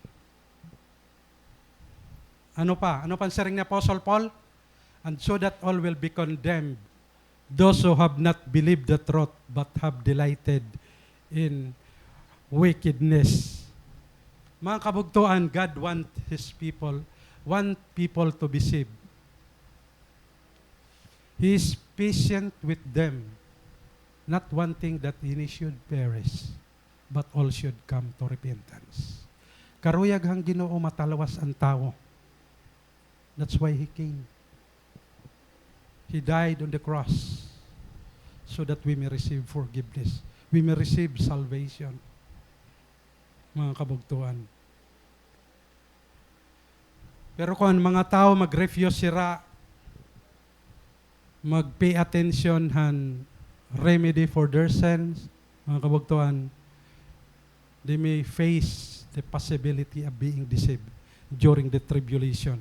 Ano pa? Ano pa an siring ni Apostle Paul? "And so that all will be condemned, those who have not believed the truth but have delighted in wickedness." Mga kabugtoan, God want His people, want people to be saved. He is patient with them, not wanting that any should perish, but all should come to repentance. Karuyag han Ginoo matalwas an tawo. That's why He came. He died on the cross so that we may receive forgiveness. We may receive salvation. Mga kabugtoan. Pero kon an mga tawo mag-refuse hira mag-pay attention han remedy for their sins, mga kabugtoan, they may face the possibility of being deceived during the tribulation.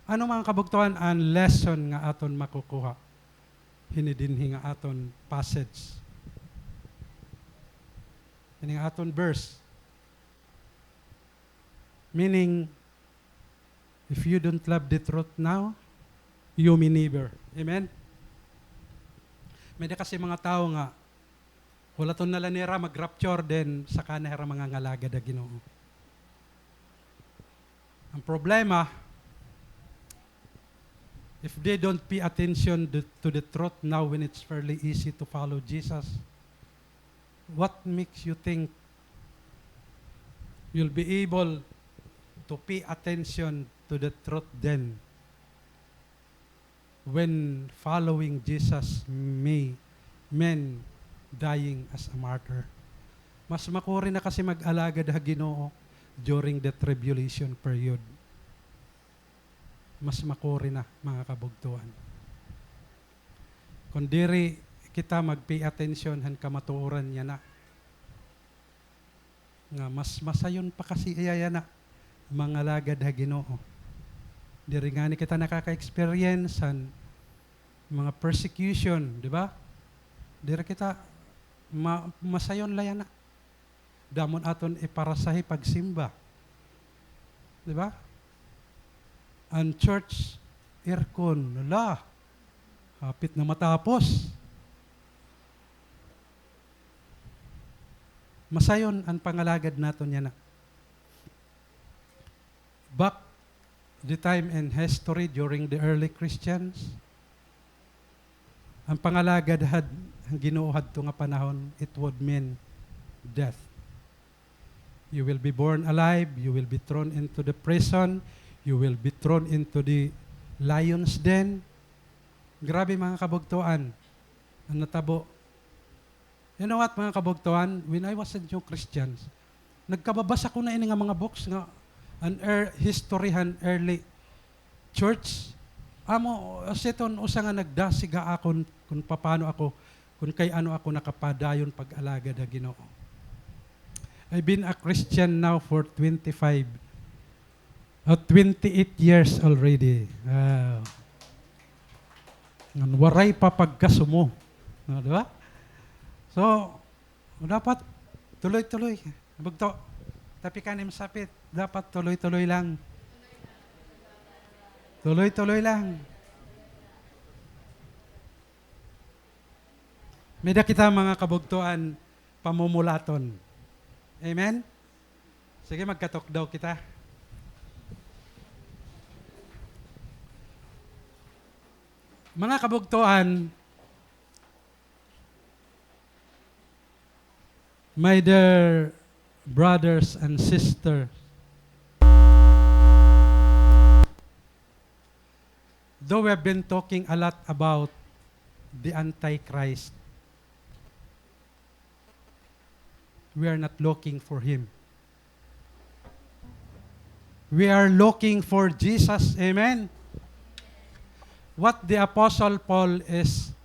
Ano, mga kabugtoan, an lesson nga aton makukuha hini dinhi nga aton passage? Hini nga aton verse. Meaning, if you don't love the truth now, you may never. Amen? May-ada kasi mga tawo nga hulaton na la nira mag-rapture, then saka na hira mangangalagad ha Ginoo. An problema, if they don't pay attention the, to the truth now when it's fairly easy to follow Jesus, what makes you think you'll be able to pay attention to the truth then? When following Jesus may mean dying as a martyr. Mas makuri na kasi mag-alagad ha Ginoo during the tribulation period. Mas makuri na, mga kabugtoan. Kon diri kita mag-pay attention han kamatuoran yana, nga mas masayon pa kasi iya yana mangalagad ha Ginoo. Diri ngani kita nakaka-experience han mga persecution, di ba? Diri kita ma-, masayon la yana. Damo an aton iparasahi pagsimba. Di ba? An church aircon, hala, hapit na matapos. Masayon an pangalagad naton yana. Back the time in history during the early Christians, an pangalagad han Ginoo hadto nga panahon, it would mean death. You will be born alive, you will be thrown into the prison, you will be thrown into the lion's den. Grabe, mga kabugtoan, an natabo. You know what, mga kabugtoan? When I was a new Christian, nagkababasa ko na ini nga mga books nga an ear-, history han early church. Amo, siton usa nga nagdasig ha akon kon papano ako, kon kay ano ako nakapadayon pag-alagad ha Ginoo. I've been a Christian now for twenty-five Oh, twenty-eight years already. Ah, ngan waray pa pagkasumo. No, di ba? So, dapat tuloy-tuloy. Bugto, tapi ka nim sapit. Dapat tuloy-tuloy lang. Tuloy-tuloy lang. May-ada kita, mga kabugtoan, pamumulaton. Amen? Sige, magkatukdaw kita. Mga kabugtoan, my dear brothers and sisters, though we have been talking a lot about the Antichrist, we are not looking for him. We are looking for Jesus. Amen. What the Apostle Paul is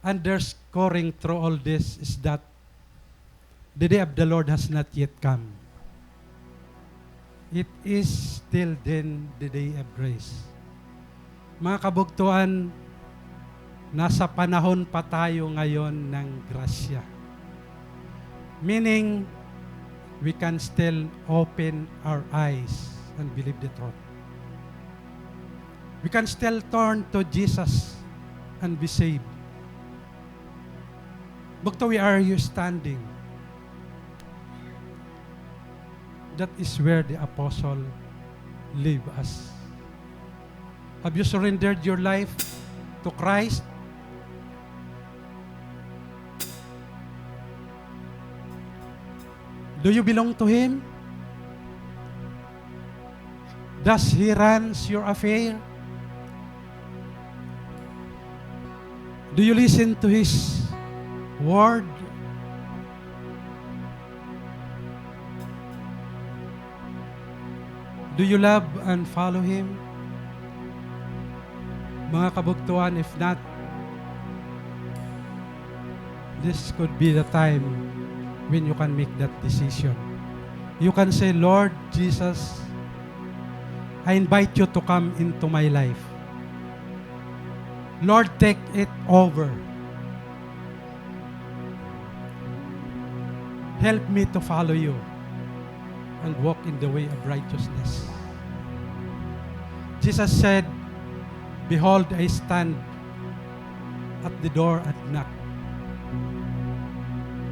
underscoring through all this is that the day of the Lord has not yet come. It is still then the day of grace. Mga kabugtoan, nasa panahon pa tayo ngayon ng grasya. Meaning, we can still open our eyes and believe the truth. We can still turn to Jesus and be saved. Bugto, where are you standing? That is where the apostle leave us. Have you surrendered your life to Christ? Do you belong to Him? Does He runs your affair? Do you listen to His word? Do you love and follow Him? Mga kabugtoan, if not, this could be the time when you can make that decision. You can say, "Lord Jesus, I invite you to come into my life. Lord, take it over. Help me to follow you and walk in the way of righteousness." Jesus said, "Behold, I stand at the door and knock.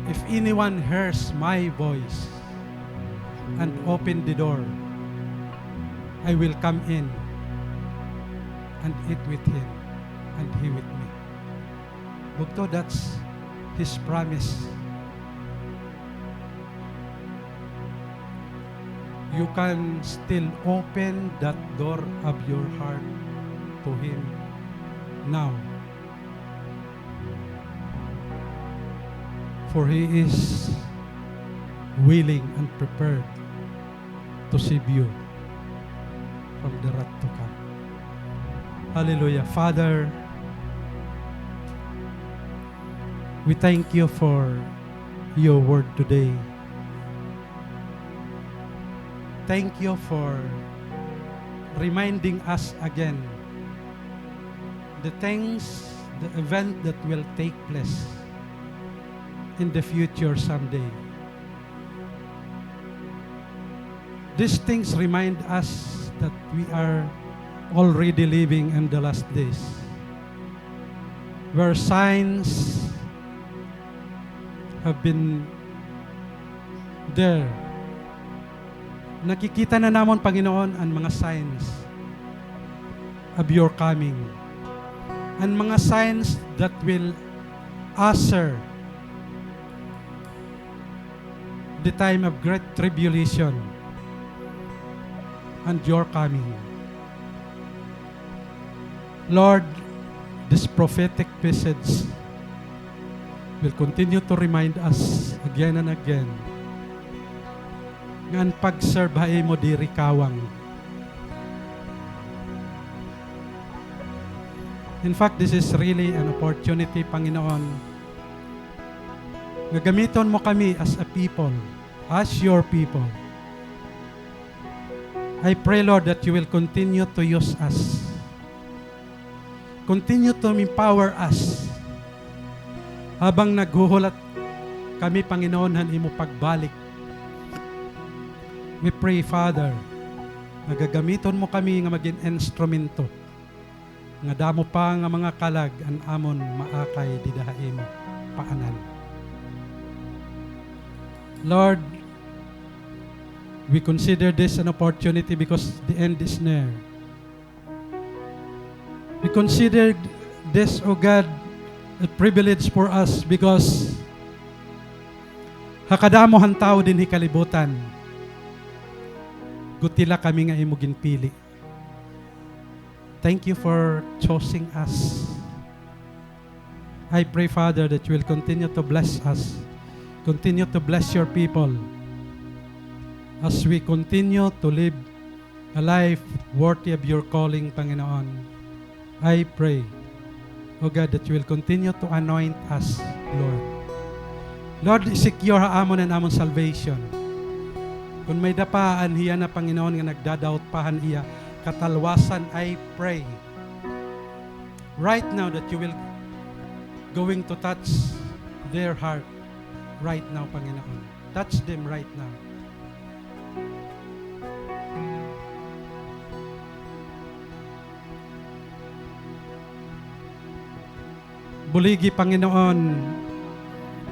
If anyone hears my voice and open the door, I will come in and eat with him and he with me." Bugto, that's His promise. You can still open that door of your heart to Him now. For He is willing and prepared to save you from the wrath to come. Hallelujah. Father, we thank you for your word today. Thank you for reminding us again the things the event that will take place in the future someday. These things remind us that we are already living in the last days, where signs have been there. Nakikita na namon, Panginoon, an mga signs of your coming. An mga signs that will usher the time of great tribulation and your coming. Lord, this prophetic message will continue to remind us again and again nga an pag-serve ha imo diri kawang. In fact, this is really an opportunity, Panginoon, nga gamiton mo kami as a people, as your people. I pray, Lord, that you will continue to use us. Continue to empower us habang naghuhulat kami, Panginoon, han imo pagbalik. We pray, Father, nga gagamiton mo kami nga magin instrumento nga damo pa nga mga kalag an amon maakay dida ha imo paanan. Lord, we consider this an opportunity because the end is near. We consider this, O God, a privilege for us because ha kadamo han tawo dinhi kalibutan, gutila kami nga imo ginpili. Thank you for choosing us. I pray, Father, that you will continue to bless us. Continue to bless your people. As we continue to live a life worthy of your calling, Panginoon, I pray, O God, that you will continue to anoint us, Lord. Lord, secure ha amon an amon salvation. Kon may-ada pa an hiya na, Panginoon, nga nagda-doubt pa han iya katalwasan, I pray right now that you will going to touch their heart right now, Panginoon. Touch them right now. Buligi, Panginoon,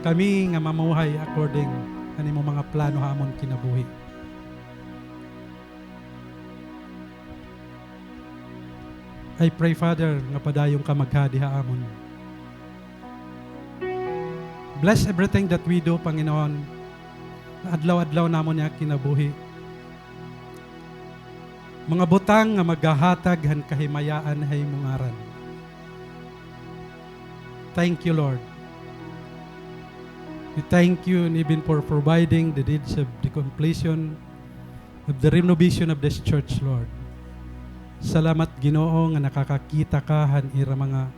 kami nga mamuhay according han imo mga plano ha amon kinabuhi. I pray, Father, nga padayon ka maghadi ha amon. Bless everything that we do, Panginoon, ha adlaw-adlaw namon nga kinabuhi. Mga butang nga maghahatag han kahimayaan ha imo ngaran. Thank you, Lord. We thank you and even for providing the deeds of the completion of the renovation of this church, Lord. Salamat, Ginoo, nga nakakakita ka han ira mga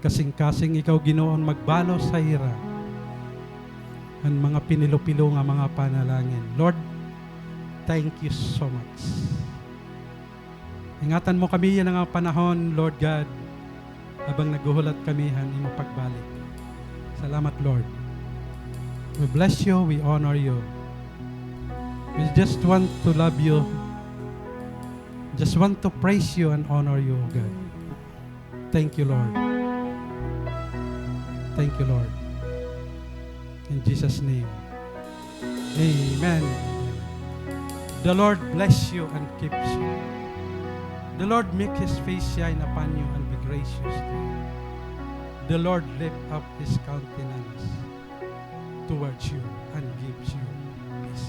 kasingkasing. Ikaw, Ginoo, an magbalos ha ira han mga pinilopilo nga mga panalangin. Lord, thank you so much. Ingatan mo kami yana nga panahon, Lord God, habang naghuhulat kami han imo pagbalik. Salamat, Lord. We bless you, we honor you. We just want to love you. Just want to praise you and honor you, O God. Thank you, Lord. Thank you, Lord. In Jesus' name. Amen. The Lord bless you and keeps you. The Lord make his face shine upon you and be gracious to you. The Lord lift up his countenance towards you and gives you peace.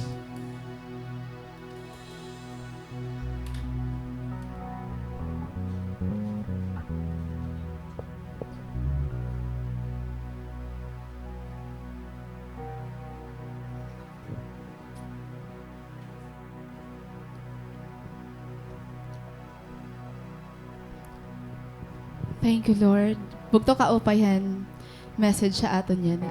Thank you, Lord. Bugto kaupay han message ha aton yana.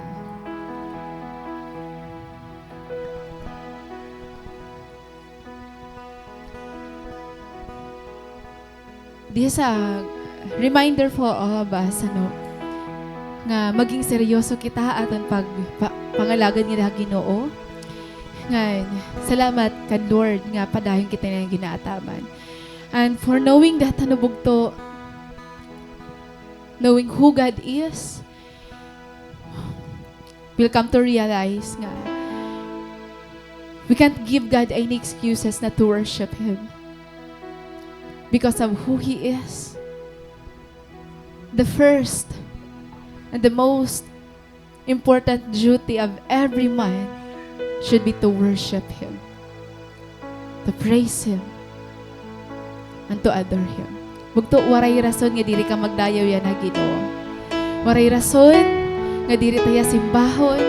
This is a reminder for all of us, ano, nga maging seryoso kita ha aton pag-, pa-, pangalagad ngada ha Ginoo. Ngan, salamat kan Lord nga padayon kita niya ginaataman. And for knowing that, ano, bugto, knowing who God is, we'll come to realize nga we can't give God any excuses not to worship Him because of who He is. The first and the most important duty of every man should be to worship Him, to praise Him, and to adore Him. Bugto, waray rason nga diri ka magdayaw yana ha Ginoo. Waray rason nga diri ta hiya simbahon,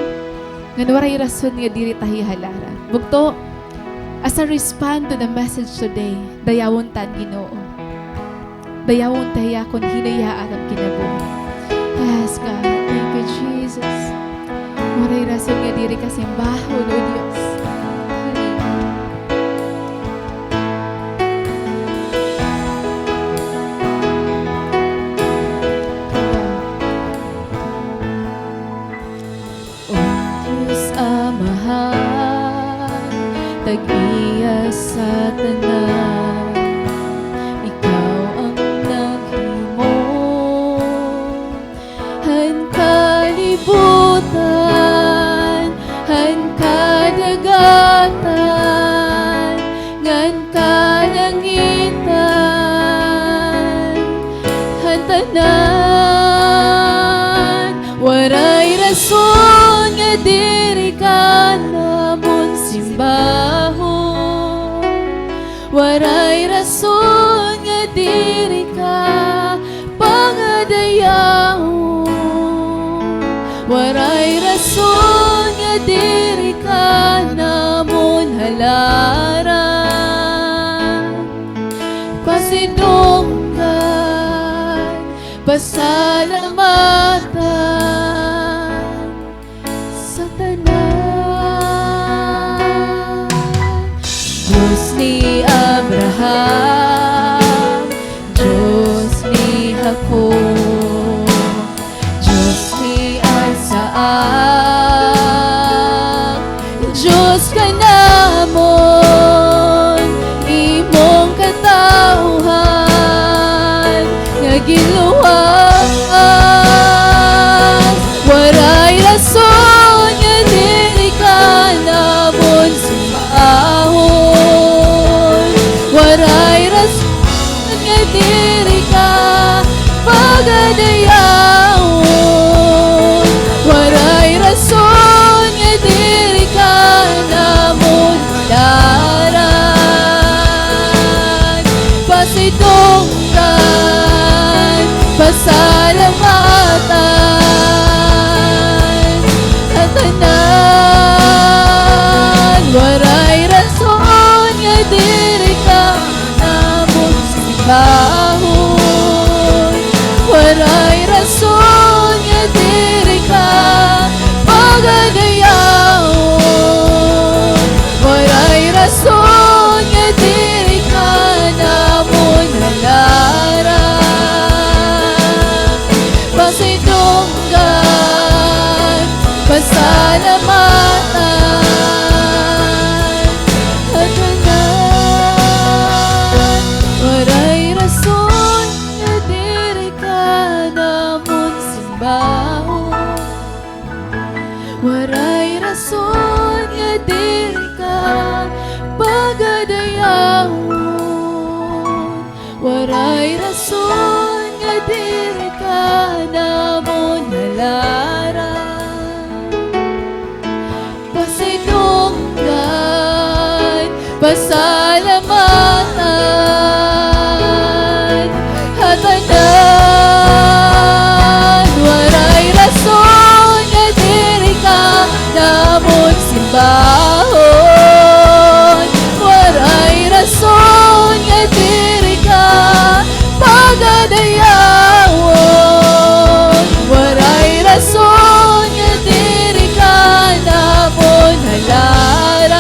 ngan waray rason nga diri ta hiya halaran. Bugto, as a respond to the message today, dayawon ta an Ginoo. Dayawon ta hiya kon hin-o hiya ha aton kinabuhi. Yes, God. Thank you, Jesus. Waray rason nga diri ka simbahon, O Dios. O Dios Amahan, tag-iya sa tanan, ikaw an naghimo han kalibutan, han kadagatan, ngan kalangitan, han tanan. Waray rason nga diri ka namon simbahon. Waray rason nga diri ka pagadayawon. Waray rason nga diri ka namon halaran. Pasidunggan, pasalamatan sa tanan. Dios ni Abraham, Dios ni Jacob, Dios ni Isaac, Dios ka namon, imong katawhan nga ginluwas. Waray rason nga diri ka namon simbahon. Waray rason nga diri ka pagadayawon. Waray rason nga diri ka namon halaran. Pasidunggan, pasalamatan ha tanan. Waray rason nga diri ka namon simbahon. Waray rason nga diri ka pagadayawon. Waray rason nga diri ka namon halaran. Pasidunggan, pasalamatan ha tanan. Waray rason nga diri ka namon simbahon. Waray rason nga diri ka pagadayawon. Waray rason nga diri ka namon halaran. Pasidunggan, pasalamatan ha tanan. Waray rason nga diri ka namon simbahon. Waray rason nga diri ka pagadayawon. Waray rason nga diri ka namon halaran.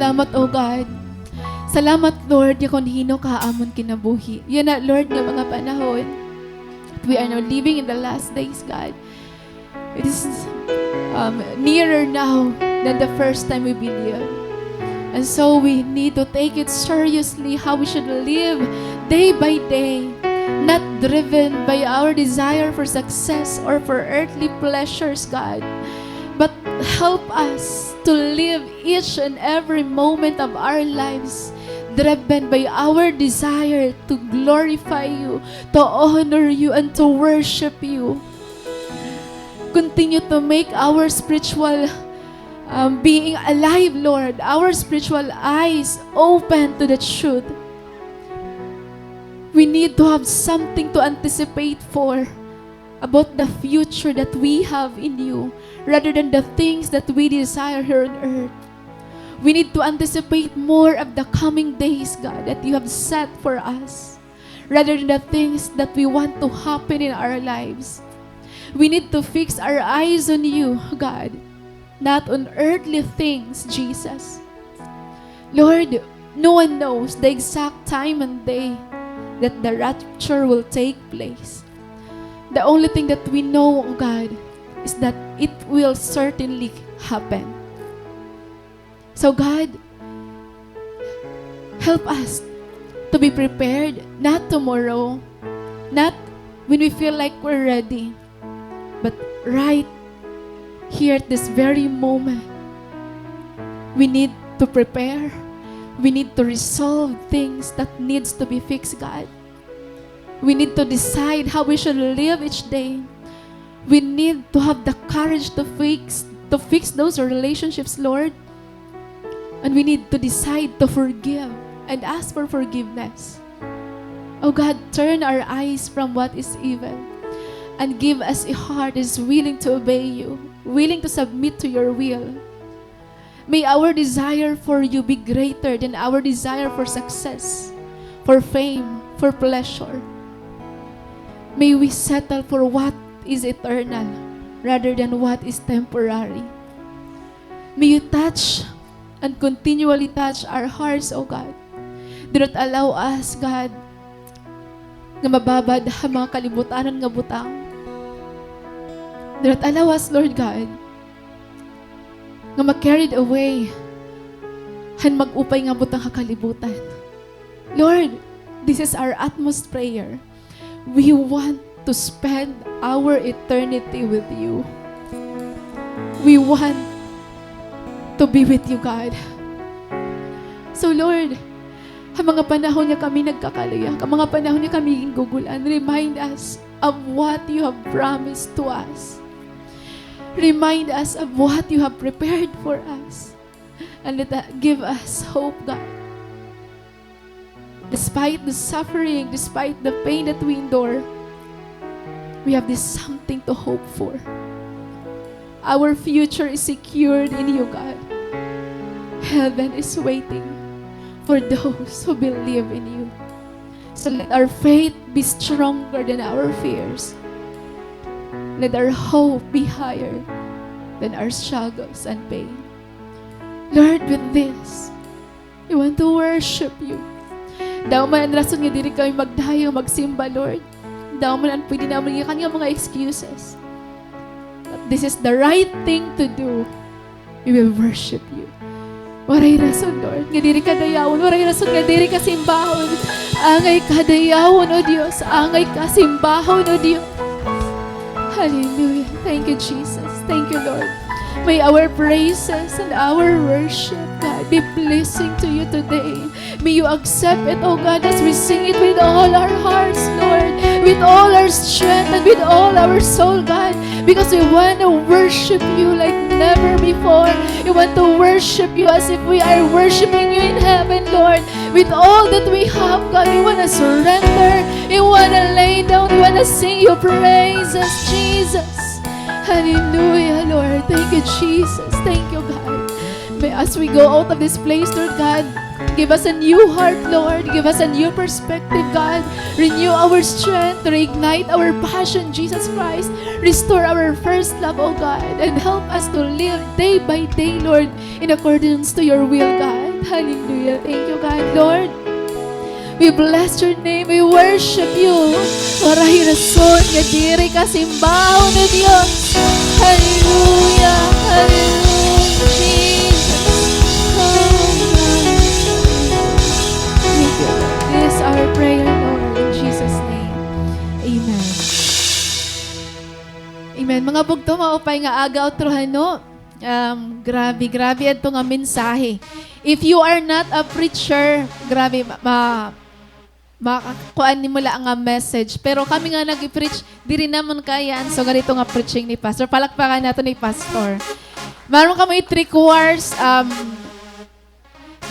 Salamat, O God. Salamat, Lord, nga kon hin-o ka ha amon kinabuhi. Yana, Lord, nga mga panahon, we are now living in the last days, God. It is, um, nearer now than the first time we believed. And so we need to take it seriously how we should live day by day, not driven by our desire for success or for earthly pleasures, God, but help us to live each and every moment of our lives driven by our desire to glorify you, to honor you, and to worship you. Continue to make our spiritual, um, being alive, Lord, our spiritual eyes open to the truth. We need to have something to anticipate for about the future that we have in you rather than the things that we desire here on earth. We need to anticipate more of the coming days, God, that you have set for us rather than the things that we want to happen in our lives. We need to fix our eyes on you, God, not on earthly things, Jesus. Lord, no one knows the exact time and day that the rapture will take place. The only thing that we know, O God, is that it will certainly happen. So, God, help us to be prepared, not tomorrow, not when we feel like we're ready, but right here at this very moment. We need to prepare. We need to resolve things that needs to be fixed, God. We need to decide how we should live each day. We need to have the courage to fix, to fix those relationships, Lord. And we need to decide to forgive and ask for forgiveness. O God, turn our eyes from what is evil and give us a heart that is willing to obey you, willing to submit to your will. May our desire for you be greater than our desire for success, for fame, for pleasure. May we settle for what is eternal rather than what is temporary. May you touch and continually touch our hearts, O God. Do not allow us, God, nga mababad ha mga kalibutanon nga butang. Do not allow us, Lord God, nga ma-carried away han mag-upay nga butang ha kalibutan. Lord, this is our utmost prayer. We want to spend our eternity with you. We want to be with you, God. So, Lord, ha mga panahon nga kami nagkakaluya, ha mga panahon nga kami gingugulan, remind us of what you have promised to us. Remind us of what you have prepared for us. And let that give us hope, God. Despite the suffering, despite the pain that we endure, we have this something to hope for. Our future is secured in you, God. Heaven is waiting for those who believe in you. So let our faith be stronger than our fears. Let our hope be higher than our struggles and pain. Lord, with this, we want to worship you. Daw man an rason nga diri kami magdayo magsimba, Lord. Daw man an pwede namon iyakan nga mga excuses. But this is the right thing to do. We will worship you. Waray rason, Lord, nga diri ka dayawon. Waray rason nga diri ka simbahon. Angay ka dayawon, O Dios. Angay ka simbahon, O Dios. Hallelujah. Thank you, Jesus. Thank you, Lord. May our praises and our worship, God, be pleasing to you today. May you accept it, O God, as we sing it with all our hearts, Lord, with all our strength and with all our soul, God, because we want to worship you like never before. We want to worship you as if we are worshiping you in heaven, Lord. With all that we have, God, we want to surrender. We want to lay down. We want to sing your praises, Jesus. Hallelujah, Lord. Thank you, Jesus. Thank you, God. May, as we go out of this place, Lord God, give us a new heart, Lord. Give us a new perspective, God. Renew our strength, reignite our passion, Jesus Christ. Restore our first love, O God, and help us to live day by day, Lord, in accordance to your will, God. Hallelujah. Thank you, God, Lord. We bless your name. We worship you. Waray rason nga diri ka simbahon, O Dios. Hallelujah. Hallelujah. Jesus. Oh, God. Thank you, Lord. This is our prayer, Lord, in Jesus' name. Amen. Amen. Mga bugto, maupay nga aga, utro hano. Um, grabe, grabe adto nga mensahe. If you are not a preacher, grabe, ma-, ma-, makakuan nimo la nga message. Pero kami nga nag-preach, diri namon kaya an sugad hito nga preaching ni Pastor. Palakpakan naton ni Pastor. Maaram kamo, it requires, um,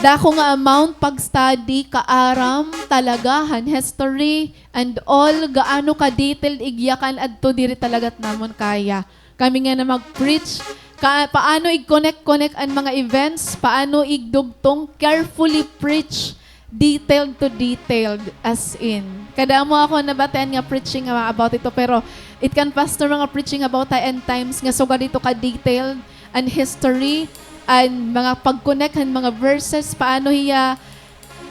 dako nga amount pag-study, kaaram talaga han history and all, gaano ka-detailed igyakan adto, diri talaga namon kaya. Kami nga na mag-preach, ka-, paano ig-connect-connect an mga events, paano igdugtong, carefully preach, detailed to detailed, as in. Kadamo ako nabatian nga preaching nga about ito, pero it can, Pastor, mga preaching about the end times nga sugad hito ka-detailed, an history, an mga pag-connect han mga verses, paano hiya,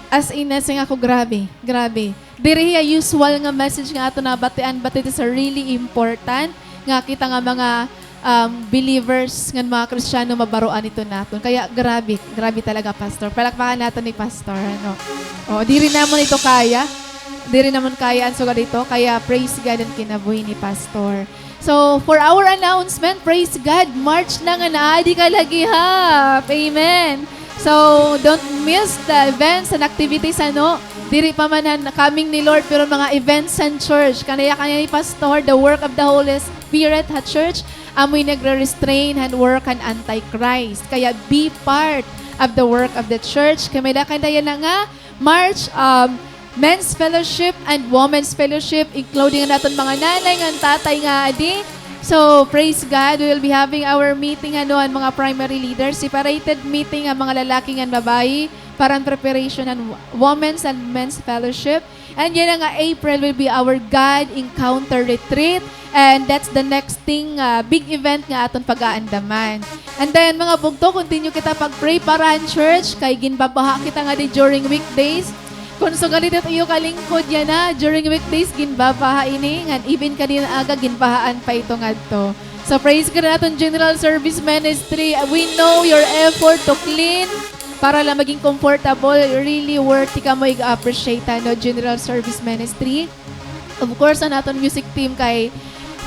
as in, as in ako, grabe, grabe. Diri hiya usual nga message nga aton nabatian, but it is a really important nga kita nga mga, um, believers, ngan mga Kristiyano, mabaroan ito naton. Kaya grabe, grabe talaga, Pastor. Palakpakan naton ni Pastor, ano? O, diri namon ito kaya. Diri namon kaya an sugad hito. Kaya praise God an kinabuhi ni Pastor. So, for our announcement, praise God, March na nga naadi ka la gihap. Amen. So, don't miss the events and activities, ano? Diri pa man han coming ni Lord, pero mga events han church. Kanaya-kanaya ni Pastor, the work of the Holy Spirit ha church, amoy nagre-restrain han work han Antichrist. Kaya be part of the work of the church. Kay may-ada kanaya na nga March, um, Men's Fellowship and Women's Fellowship, including an aton mga nanay ngan tatay nga adi. So, praise God, we will be having our meeting, ano, an mga primary leaders, separated meeting an mga lalaki ngan babayi para an preparation han wo-, Women's and Men's Fellowship. And yana nga April will be our God Encounter Retreat. And that's the next thing, ah, big event nga aton pag-aandaman. And then, mga bugto, continue kita pag-pray para han church, kay ginbabaha kita ngadi during weekdays. Kon sugad it iyo kalingkod yana, during weekdays, ginbabaha ini, ngan even kanina aga, ginbahaan pa ito ngadto. So, praise God an aton General Service Ministry. We know your effort to clean para la maging comfortable. Really worthy kamo ig-appreciate, ano, General Service Ministry. Of course, an aton music team kay,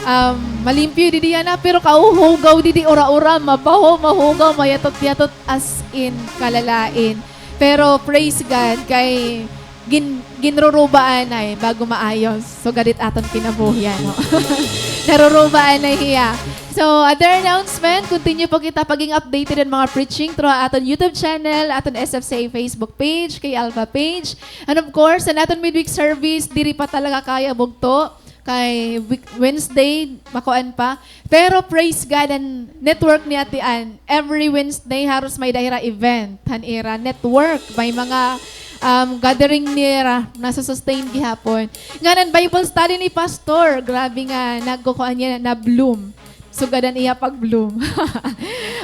um, malimpyo didi yana, pero kahuhugaw didi, ura-ura, mabaho, mahugaw, mayatot-yatot, as in, kalalain. Pero praise God, kay gin-, ginruruba anay bago maayos. Sugad it aton kinabuhi, ano? Naruruba anay hiya. So, other announcement, continue po kita paging updated an mga preaching through aton YouTube channel, aton S F C A Facebook page, K Alpha page, and of course, an aton midweek service, diri pa talaga kaya bugto. Kay week-, Wednesday, makuan pa. Pero praise God, an network ni Ate Ann, every Wednesday, haros may-ada hira event, han ira network, may mga, um, gathering nira, nasa-sustain gihapon. Ngan an Bible study ni Pastor, grabe nga, nagkukuan niya, na-bloom. Sugad an iya pag-bloom.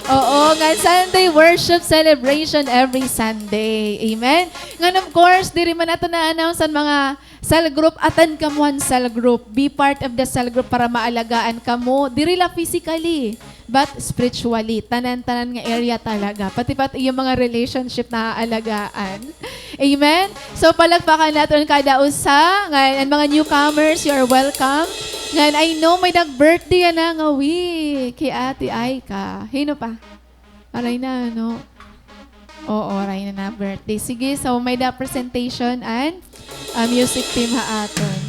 Oo, ngan Sunday worship celebration every Sunday. Amen? Ngan of course, diri man naton na-announce an mga cell group, attend kamo han cell group. Be part of the cell group para maalagaan kamo. Diri la physically, but spiritually. Tanan-tanan nga area talaga. Pati-pati iyo mga relationship naaalagaan. Amen? So, palakpakan naton kada usa. Ngan, an mga newcomers, you are welcome. Ngan, I know may nag-birthday yana nga week. Kay Ate Aika. Hin-o pa? Aray na, ano? Oo, aray na na birthday. Sige, so may-ada presentation an, ah, music team ha aton.